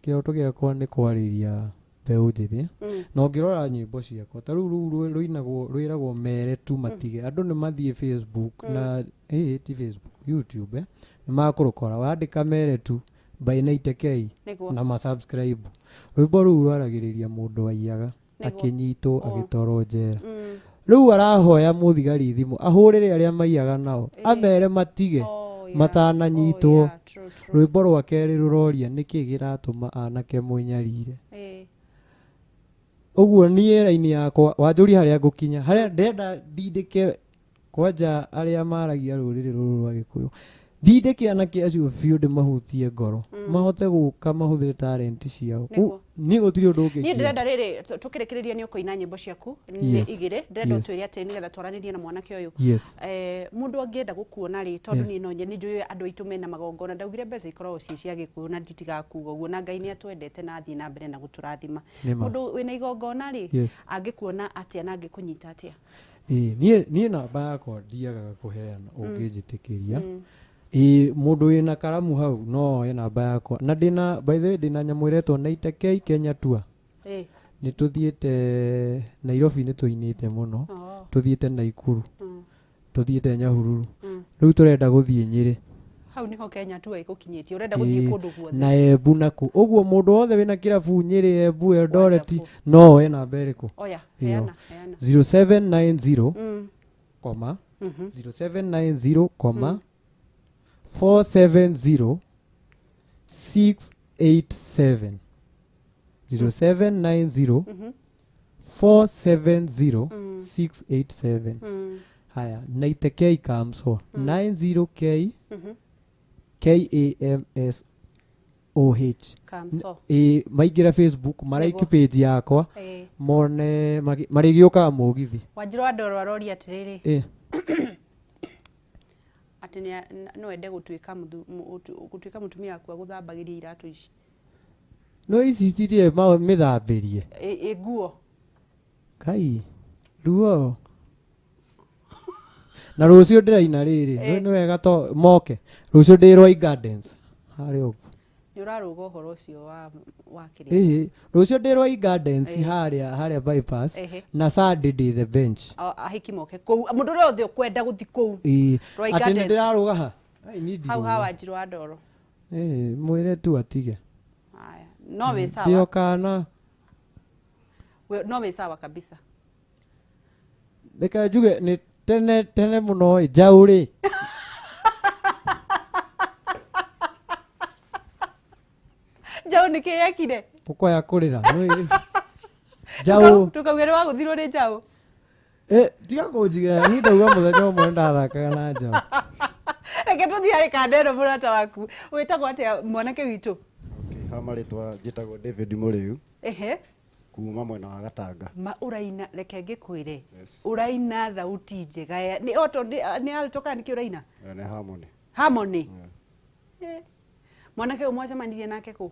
kĩroto gĩakwa nĩ kwarĩria mbeũ njĩthĩ na ũngĩrora nyĩmbo ciakwa ta rĩu rũu rũinagwo rwĩragwo mere tu matige andũ nĩ mathiĩ Facebook na ĩ ti Facebook YouTube nĩ makũrũkora wandĩka mere tu by 90K Nĩguo. na masubscribe rwĩmbo rũu rwaragĩrĩria mũndũ waiyaga Nĩguo. akĩnyitwo agĩtwarwo njera Mm. rĩu arahoya mũthigari thimũ ahũrĩre arĩa maiyaga nao amere matige matananyitwo rwĩmbo rwa kerĩ rũroria nĩkĩ kĩratũma anake mwĩnyarire Ĩ. ũguo niĩ raini yakwa wanjũria harĩa ngũkinya harĩa ndĩrenda ndindĩke kwanja arĩa maragia rũrĩrĩ rũrũ rwa gĩkũyũ ndindĩke anake acio biũ ndĩmahutie ngoro mahote gũka mahũthĩre talent ciao Nĩguo. Niĩ gũtirĩ ũndũ ũngĩ Niĩ ingĩenda. ndĩrenda rĩrĩ tũkĩrĩkĩrĩria nĩ ũkũina nyĩmbo ciaku nĩ Yes. igĩrĩ ndĩrenda Yes. ũtwĩre atĩ nĩgetha twaranĩrie na mwanake ũyũ. Yes. Mũndũ angĩenda gũkuona rĩ tondũ Yeah. niĩ no nĩ njũĩ andũ aitũ mena magongona ndaugire mbeca ikoragwo ciĩ cia gĩkũyũ na nditigaga kuga ũguo na Ngai nĩ atwendete na athiĩ na mbere na gũtũrathima. Nĩ ma. Mũndũ wĩna igongona rĩ Yes. angĩkuona atĩa na angĩkũnyita atĩa? Ĩĩ, niĩ namba yakwa ndiagaga kũheana ũngĩnjĩtĩkĩria ĩĩ mũndũ wĩna karamu hau no oe namba yakwa na ndĩna by the way ndĩna nyamũ ĩretwo 90K Kenya Tour Ĩĩ. nĩ tũthiĩte Nairobi nĩ tũinĩte mũno Oh. tũthiĩte Naikuru tũthiĩte Nyahururu Mm. rĩu tũrenda gũthiĩ Nyĩrĩ Hau nĩho Kenya tu ĩgũkinyĩtie ũrenda gũthiĩ Ĩĩ, kũndũ guothe. na Embu naku ũguo mũndũ wothe wĩna kĩrabu Nyĩrĩ Embu Eldoret no oe namba ĩrĩkũ Oya, Ĩyo. heana, heana. 0790 Mm. koma Mhm. 0790 koma 470 687 0790 Mhm. 470 Mm. 687 Mm. haya 90K Kamso 90K Mhm. KAMSOH Kamso. Ĩ maingĩra Facebook maraiki Nĩguo. page yakwa Ĩĩ. mone marĩgĩũkaga mũgithi Wanjirũ wa Ndoro aroria atĩrĩrĩ Ĩ. Atĩ no ende gũtuĩka gũtuĩka mũtumia waku agũthambagĩria iratũ ici. No ici citirĩ mĩthambĩrie. Ĩ nguo. Kai ruo na rũciũ ndĩraina rĩrĩ. Nĩ wega to moke rũciũ ndĩ Rwai Gardens harĩa ũguo. Nĩ ũrarũga ũhoro ũcio wa kĩrĩa. Ĩhĩ, rũciũ ndĩ Rwai Gardens harĩa bypass. Na Sunday ndĩ the bench. Ahiki moke kũu, mũndũ ũrĩa othe ũkwenda gũthi kũu. Ĩĩ. Rwai Atĩ nĩ Gardens. ndĩrarũga ha. Ai, niĩ Hau ndirũga. ha Wanjirũ wa Ndoro. Ĩĩ, mwĩre tu atige. Haya, no wĩ sawa. Ndĩo kana. No wĩ sawa kabisa. Reke njuge nĩ tene tene mũno ĩ, njaũ rĩ. Njaũ nĩ kĩ yekire? Ũkwaya kũrĩra. Njaũ. Ndũkauge nĩ wagũthirwo nĩ njaũ. Tiga kũnjigĩra, niĩ ndauga mũthenya ũmwe ndathakaga na njaũ. Reke tũthiĩ harĩ kanda ĩno mũrata waku. Wĩtagwo atĩa mwanake witũ? Ha marĩtwa njĩtagwo David Mũrĩu. Ehe. Kuma mwena wa Gatanga. Ma ũraina, reke ngĩkwĩre. Ũraina thauti njega ya nĩ oto nĩ alto kana nĩkĩ ũraina? Nĩ harmony. Harmony. Mwanake ũyũ mwacemanirie nake kũ?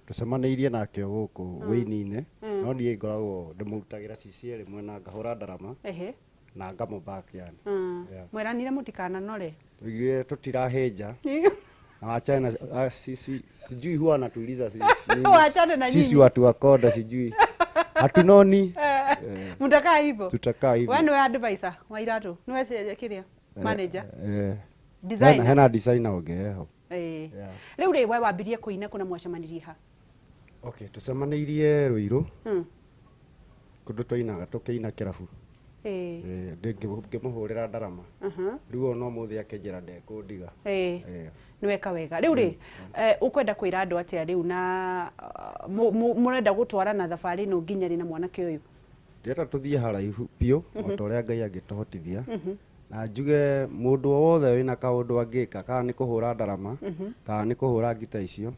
Tũcemanĩirie nake o gũkũ wĩini-inĩ, no niĩ ngoragwo ndĩmũrutagĩra CCA rĩmwe na ngahũra ndarama. Na ngamũ-back yani. Mweranire mũtikananore. Tũigire tũtirahĩnja. Na wachana sisi sijui huwa anatuuliza sisi. Wachane na Sisi nyinyi. watu wa konda sijui. Hatunoni. Mtakaa hivyo. Tutakaa hivyo. Wewe niwe advisor wa iratu. Niwe kĩrĩa manager. Designer. Hena designer ũngĩ ho. Rĩu rĩ we wambirie kũina kũ na mwacemanirie ha? Okay, tũcemanĩirie Ruiru. Kũndũ twainaga tũkĩina kĩrabu. Ngĩmũhũrĩra ndarama. Rĩu ona ũmũthĩ akĩnjĩra ndekũndiga. Nĩ weka wega. Rĩu rĩ, ũkwenda kwĩra andũ atĩa rĩu na mũrenda gũtwarana thabarĩ ĩno nginya rĩ na mwanake ũyũ? Ndĩrenda tũthiĩ haraihu biũ o ta ũrĩa Ngai angĩtũhotithia. Na njuge mũndũ o wothe wĩna kaũndũ angĩka, kana nĩ kũhũra ndarama, kana nĩ kũhũra ngita icio,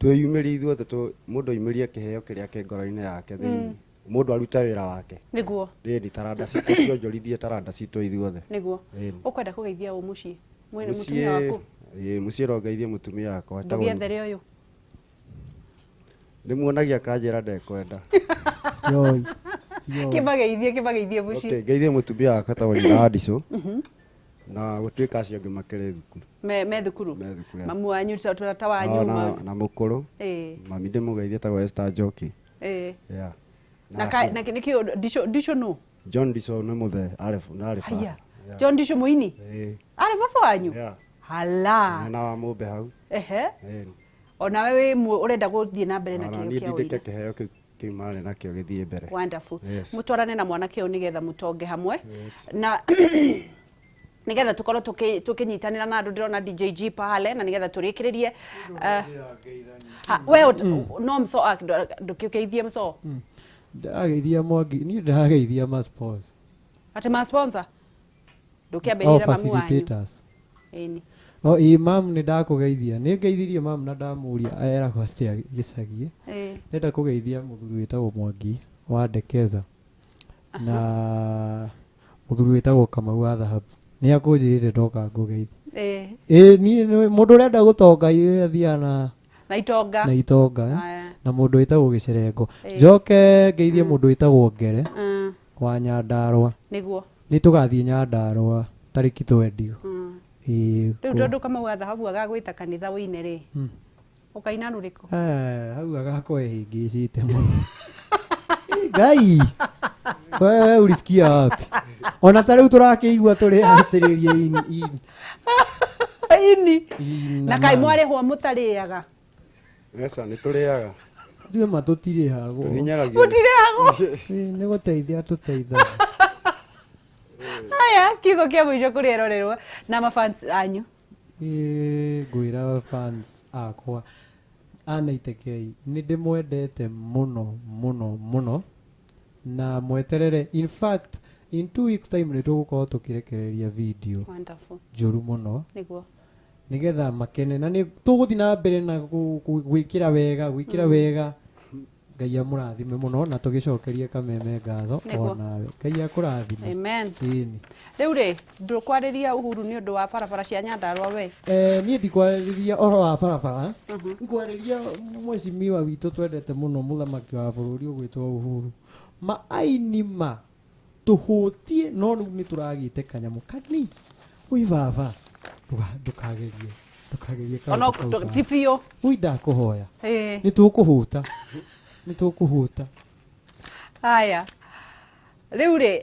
twĩyumĩrie ithuothe, mũndũ aumĩrie kĩheo kĩrĩa kĩ ngoro-inĩ yake thĩinĩ. Mũndũ arute wĩra wake. Nĩguo. Rĩni taranda citũ cionjorithie taranda citũ ithuothe. Nĩguo. Ĩni. Ũkwenda kũgeithia ũ mũciĩ? Mwĩna mũtumia waku? Ĩĩ, mũciĩ rongeithie mũtumia wakwa. Ndũgĩethere ũyũ. Ndĩmuonagia kanjĩra ndekwenda. Yoi. Kĩmageithie mũciĩ. Okay, ngeithie mũtumia wakwa etagwo Nyina wa Ndicũ. Na gũtuĩka acio angĩ makĩrĩ thukuru. Me thukuru? Me thukuru. Mamu wanyu, tata wanyu. Na mũkũrũ. Mami ndĩmũgeithie etagwo Esther Njoki. Yeah. Na nĩkĩo Ndicũ nũ? John Ndicũ nĩ mũthee, arĩ baba. Haya. John Ndicũ mũini? Arĩ baba wanyu? Hala. Mwena wa Mũmbe hau. Ehe. Onawe wĩ ũrenda gũthiĩ na mbere na kĩheo kĩa ũini. Niĩ ndindĩke kĩheo kĩu kĩu marĩ nakĩo gĩthiĩ mbere. Wonderful. Mũtwarane na mwanake ũyũ nĩgetha mũtonge hamwe. Na nĩgetha tũkorwo tũkĩnyitanĩra na andũ, ndĩrona DJ G pale, na nĩgetha tũrĩkĩrĩrie. We no mso ndũkĩũkeithie mso. Ndĩrageithia Mwangi, niĩ ndĩrageithia ma sponsor. Atĩ ma sponsor? Ndũkĩambĩrĩria mamu wanyu. Ĩni. O ĩ mam nĩ ndakũgeithia. Nĩ ngeithirie mam na ndamũria eragwo atĩa gĩcagi. Ndĩrenda kũgeithia mũthuri wĩtagwo Mwangi wa Ndekeza na mũthuri wĩtagwo Kamau wa Thahabu. Nĩ akũnjĩrĩte ndoka ngũgeithie. Ĩ niĩ mũndũ ũrenda gũtonga athiaga na itonga. Na itonga. Na mũndũ wĩtagwo Gĩcerengo. Njoke ngeithie mũndũ wĩtagwo Ngere wa Nyandarũa. Nĩguo. Nĩ tũgathiĩ Nyandarũa tarĩki 20. Rĩu tondũ Kamau wa Thahabu agagwĩta kanitha wĩine rĩ, ũkaina rũrĩkũ? Hau agakorwo ehĩngĩcĩte mũno. Ngai. Wewe ulisikia wapi? Ona ta rĩu tũrakĩigua tũrĩ atĩrĩria ini. Ini. Na kaĩ mwarĩhwo mũtarĩaga? Mbeca nĩ tũrĩaga. Ithuĩ ma tũtirĩhagwo. Tũhinyagĩrĩrio. Mũtirĩhagwo? Nĩ gũteithia tũteithagia. Haya, kiugo kĩa mũico kũrĩ erorerwo na mafans anyu. Ngwĩra fans akwa a 90K nĩ ndĩmwendete mũno mũno mũno na mweterere. In fact, in 2 weeks time nĩ tũgũkorwo tũkĩrekereria video Wonderful. njũru mũno. Nĩguo. Nĩgetha makene na nĩ tũgũthiĩ na mbere na gwĩkĩra wega, gwĩkĩra wega Ngai amũrathime mũno na tũgĩcokerie Kameme ngatho Nĩguo. onawe. Ngai akũrathime. Amen. Ĩni. Rĩu rĩ, ndũkwarĩria Uhuru nĩ ũndũ wa barabara cia Nyandarua we. Niĩ ndikwarĩria ũhoro wa barabara, ngwarĩria mheshimiwa witũ twendete mũno, mũthamaki wa bũrũri ũgwĩtwo Uhuru. Ma aini ma tũhũtie, no rĩu nĩ tũragĩte kanyamũ kanini. Ui baba, ndũkagerie ndũkagerie Ona kaũndũ kau baba. ti biũ. Ui ndakũhoya. Ĩĩ. Nĩ tũkũhũta, nĩ tũkũhũta. Haya. Rĩu rĩ,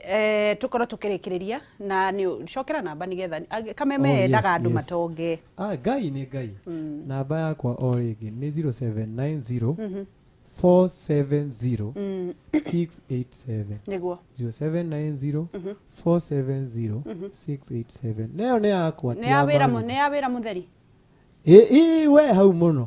tũkorwo tũkĩrĩkĩrĩria na nĩ cokera namba nĩgetha Kameme Oh, yes, endaga andũ yes. matonge. Ah, Ngai nĩ Ngai. Namba yakwa o rĩngĩ nĩ 0790 470 687. Nĩguo. 0790 470 687. Nayo nĩ yakwa, ti Nĩ ya wĩra manager. nĩ ya wĩra mũtheri. Ĩ ĩ we hau mũno,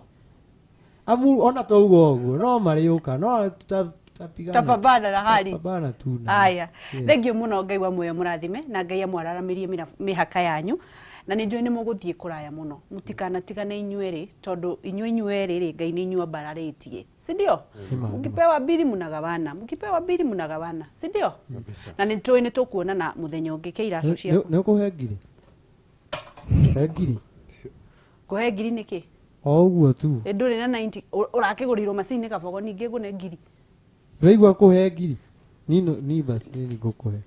amu ona twauga ũguo no marĩũka, no tutapigana. Tutapambana na hali. Tutapambana tu na Aya. Yes. Thengiũ mũno, Ngai wa muoyo mũrathime na Ngai amwararamirie mĩhaka yanyu, na nĩ njũĩ nĩ mũgũthiĩ kũraya mũno. Mũtikanatigane inyuerĩ, tondũ inyuĩ inyuerĩ rĩ, Ngai nĩ inyuĩ ambararĩtie, si ndio? Nĩma, nĩma. Mkipewa mbili mnagawana, mkipewa mbili mnagawana, si ndio? Na nĩ tũĩ nĩ tũkuonana mũthenya ũngĩ. Kĩ iracu ciaku. Nĩ ũkũhe ngiri, he ngiri. Ngũhe ngiri nĩkĩ? O ũguo tu. Ĩ ndũrĩ na 90 ũrakĩgũrĩirwo macini kabogo, ningĩ ngũne ngiri? Ũraigua kũhe ngiri nino ni basi nĩ ngũkũhe.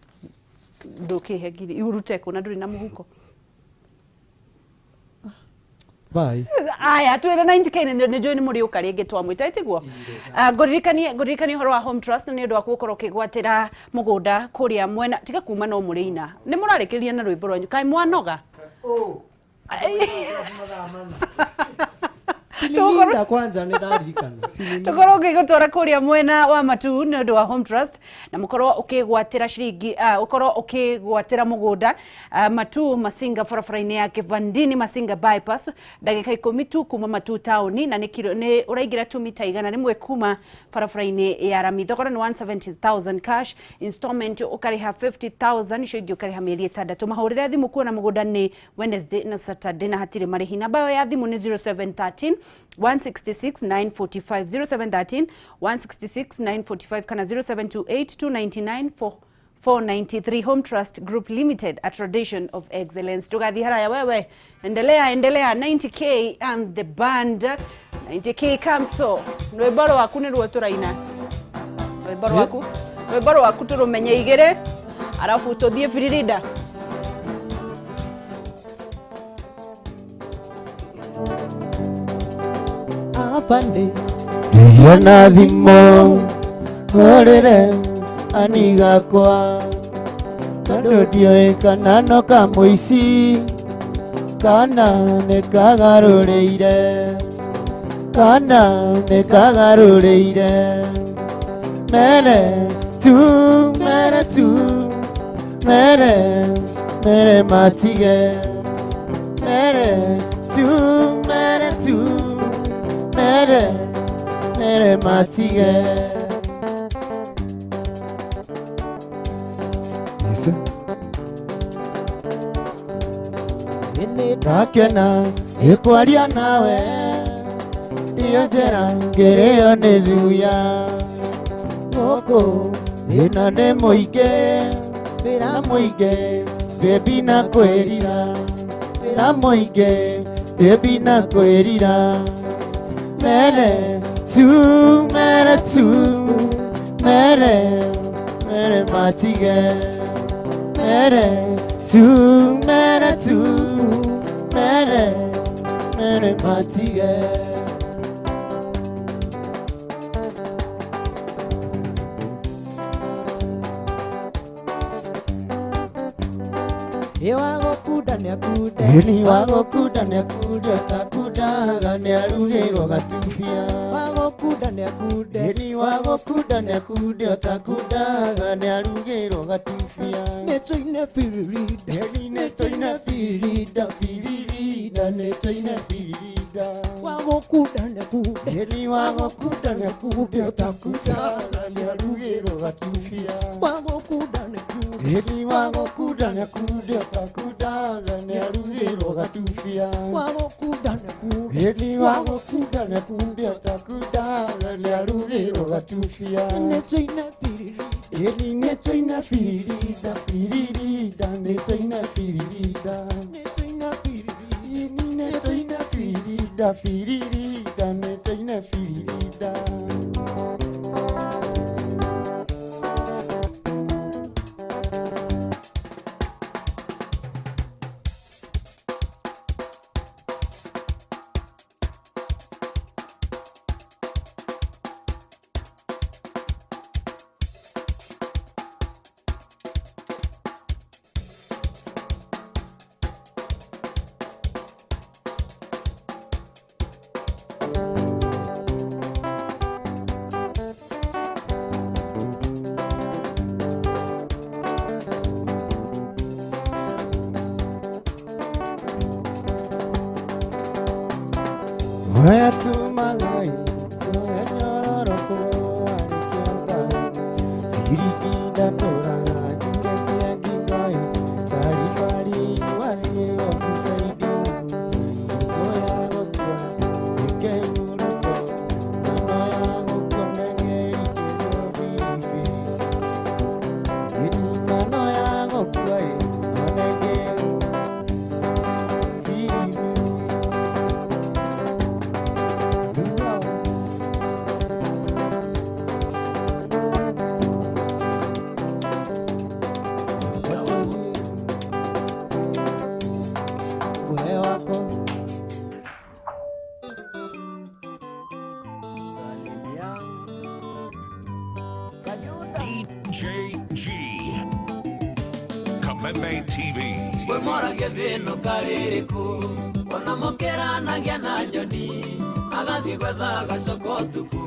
Ndũkĩhe ngiri urute kũ na ndũrĩ na mũhuko? Bye. Aya, twĩre 90K nĩ njũĩ nĩ mũrĩũka rĩngĩ twamwĩta, ĩtiguo? Ngũririkanie ũhoro wa Home Trust nĩ ũndũ wa gũkorwo ũkĩgwatĩra mũgũnda kũrĩa mwena tiga kuma no mũrĩina. Nĩ mũrarĩkĩrĩria na rwĩmbo rwanyu, kaĩ mwanoga? Linda kwanza nĩ ndaririkana. Tũkorwo ũgĩgũtwara kũrĩa mwena wa Matu nĩ ũndũ wa Home Trust na mũkorwo ũkĩgwatĩra ciringi, ũkorwo ũkĩgwatĩra mũgũnda Matu Masinga, barabara-inĩ ya Kivandini Masinga bypass, ndagĩka 10 tu kuma Matu taũni, na nĩ kiro nĩ ũraingĩra tu mita 100 kuma barabara-inĩ ya rami. Thogora nĩ 170,000 cash, installment ũkarĩha 50,000, icio ingĩ ũkarĩha mĩeri 6. Mahũrĩre thimũ kuona mũgũnda nĩ Wednesday na Saturday na hatirĩ marĩhi. Namba ĩyo ya thimũ nĩ 0713 166 945, 0713 166 945 kana 0728 299 493. Home Trust Group Limited, a tradition of excellence. Tugathi haraya wewe, endelea endelea. 90K and the band, 90K Kamso, rwĩmbo rwaku nĩruo tũraina, rwĩmbo rwaku, rwĩmbo rwaku tũrũmenye igĩrĩ, arabu tũthiĩ Firirida. Afande. Ndeia na thimũ hũrĩre ani gakwa, tondũ ndiũĩ kana no kamũici kana nĩ kagarũrĩire, kana nĩ kagarũrĩire. Mere tu, mere tu, mere mere matige, mere tu, mere tu, mere mere matige. Yes. Nĩ ndakena nĩ kwaria nawe, iyo njĩra ngĩrĩo nĩ thuya, gũkũ thĩna nĩ mũingĩ, wĩra mũingĩ baby na kwĩrira, wĩra mũingĩ baby na kwĩrira. Mere tu, mere tu, mere mere matige, mere tu, mere tu, mere mere matige. Wagũkunda nĩ akunde. Ĩni wagũkunda nĩ akunde, ũtakundaga nĩ arugĩirwo gatubia. Wagũkunda nĩ akunde. Ĩni wagũkunda nĩ akunde, ũtakundaga nĩ arugĩirwo gatubia. Nĩ tũine biririda. Ĩni nĩ tũine biririda, biririda nĩ tũine biririda. Wagũkunda nĩ akunde. Ĩni wagũkunda nĩ akunde, ũtakundaga nĩ arugĩirwo gatubia. Wagũkunda nĩ akunde. Ĩni wa gũkunda nĩakunde ũtakundaga nĩarugĩrwo gatubia. Wa gũkunda nĩakunde. Ĩni wa gũkunda nĩakunde ũtakundaga nĩarugĩrwo gatubia. Nĩtũine biriri. Ĩni nĩtũine biririda biririda nĩtũine biririda. Nĩtũine biriri. Ĩni nĩtũine biririda biririda nĩtũine biririda. DJ G. Kameme TV. Wĩmoragia thĩ ĩno karĩrĩkũ ona mũkĩranagia na nyoni agathiĩ gwetha gacoka ũtukũ.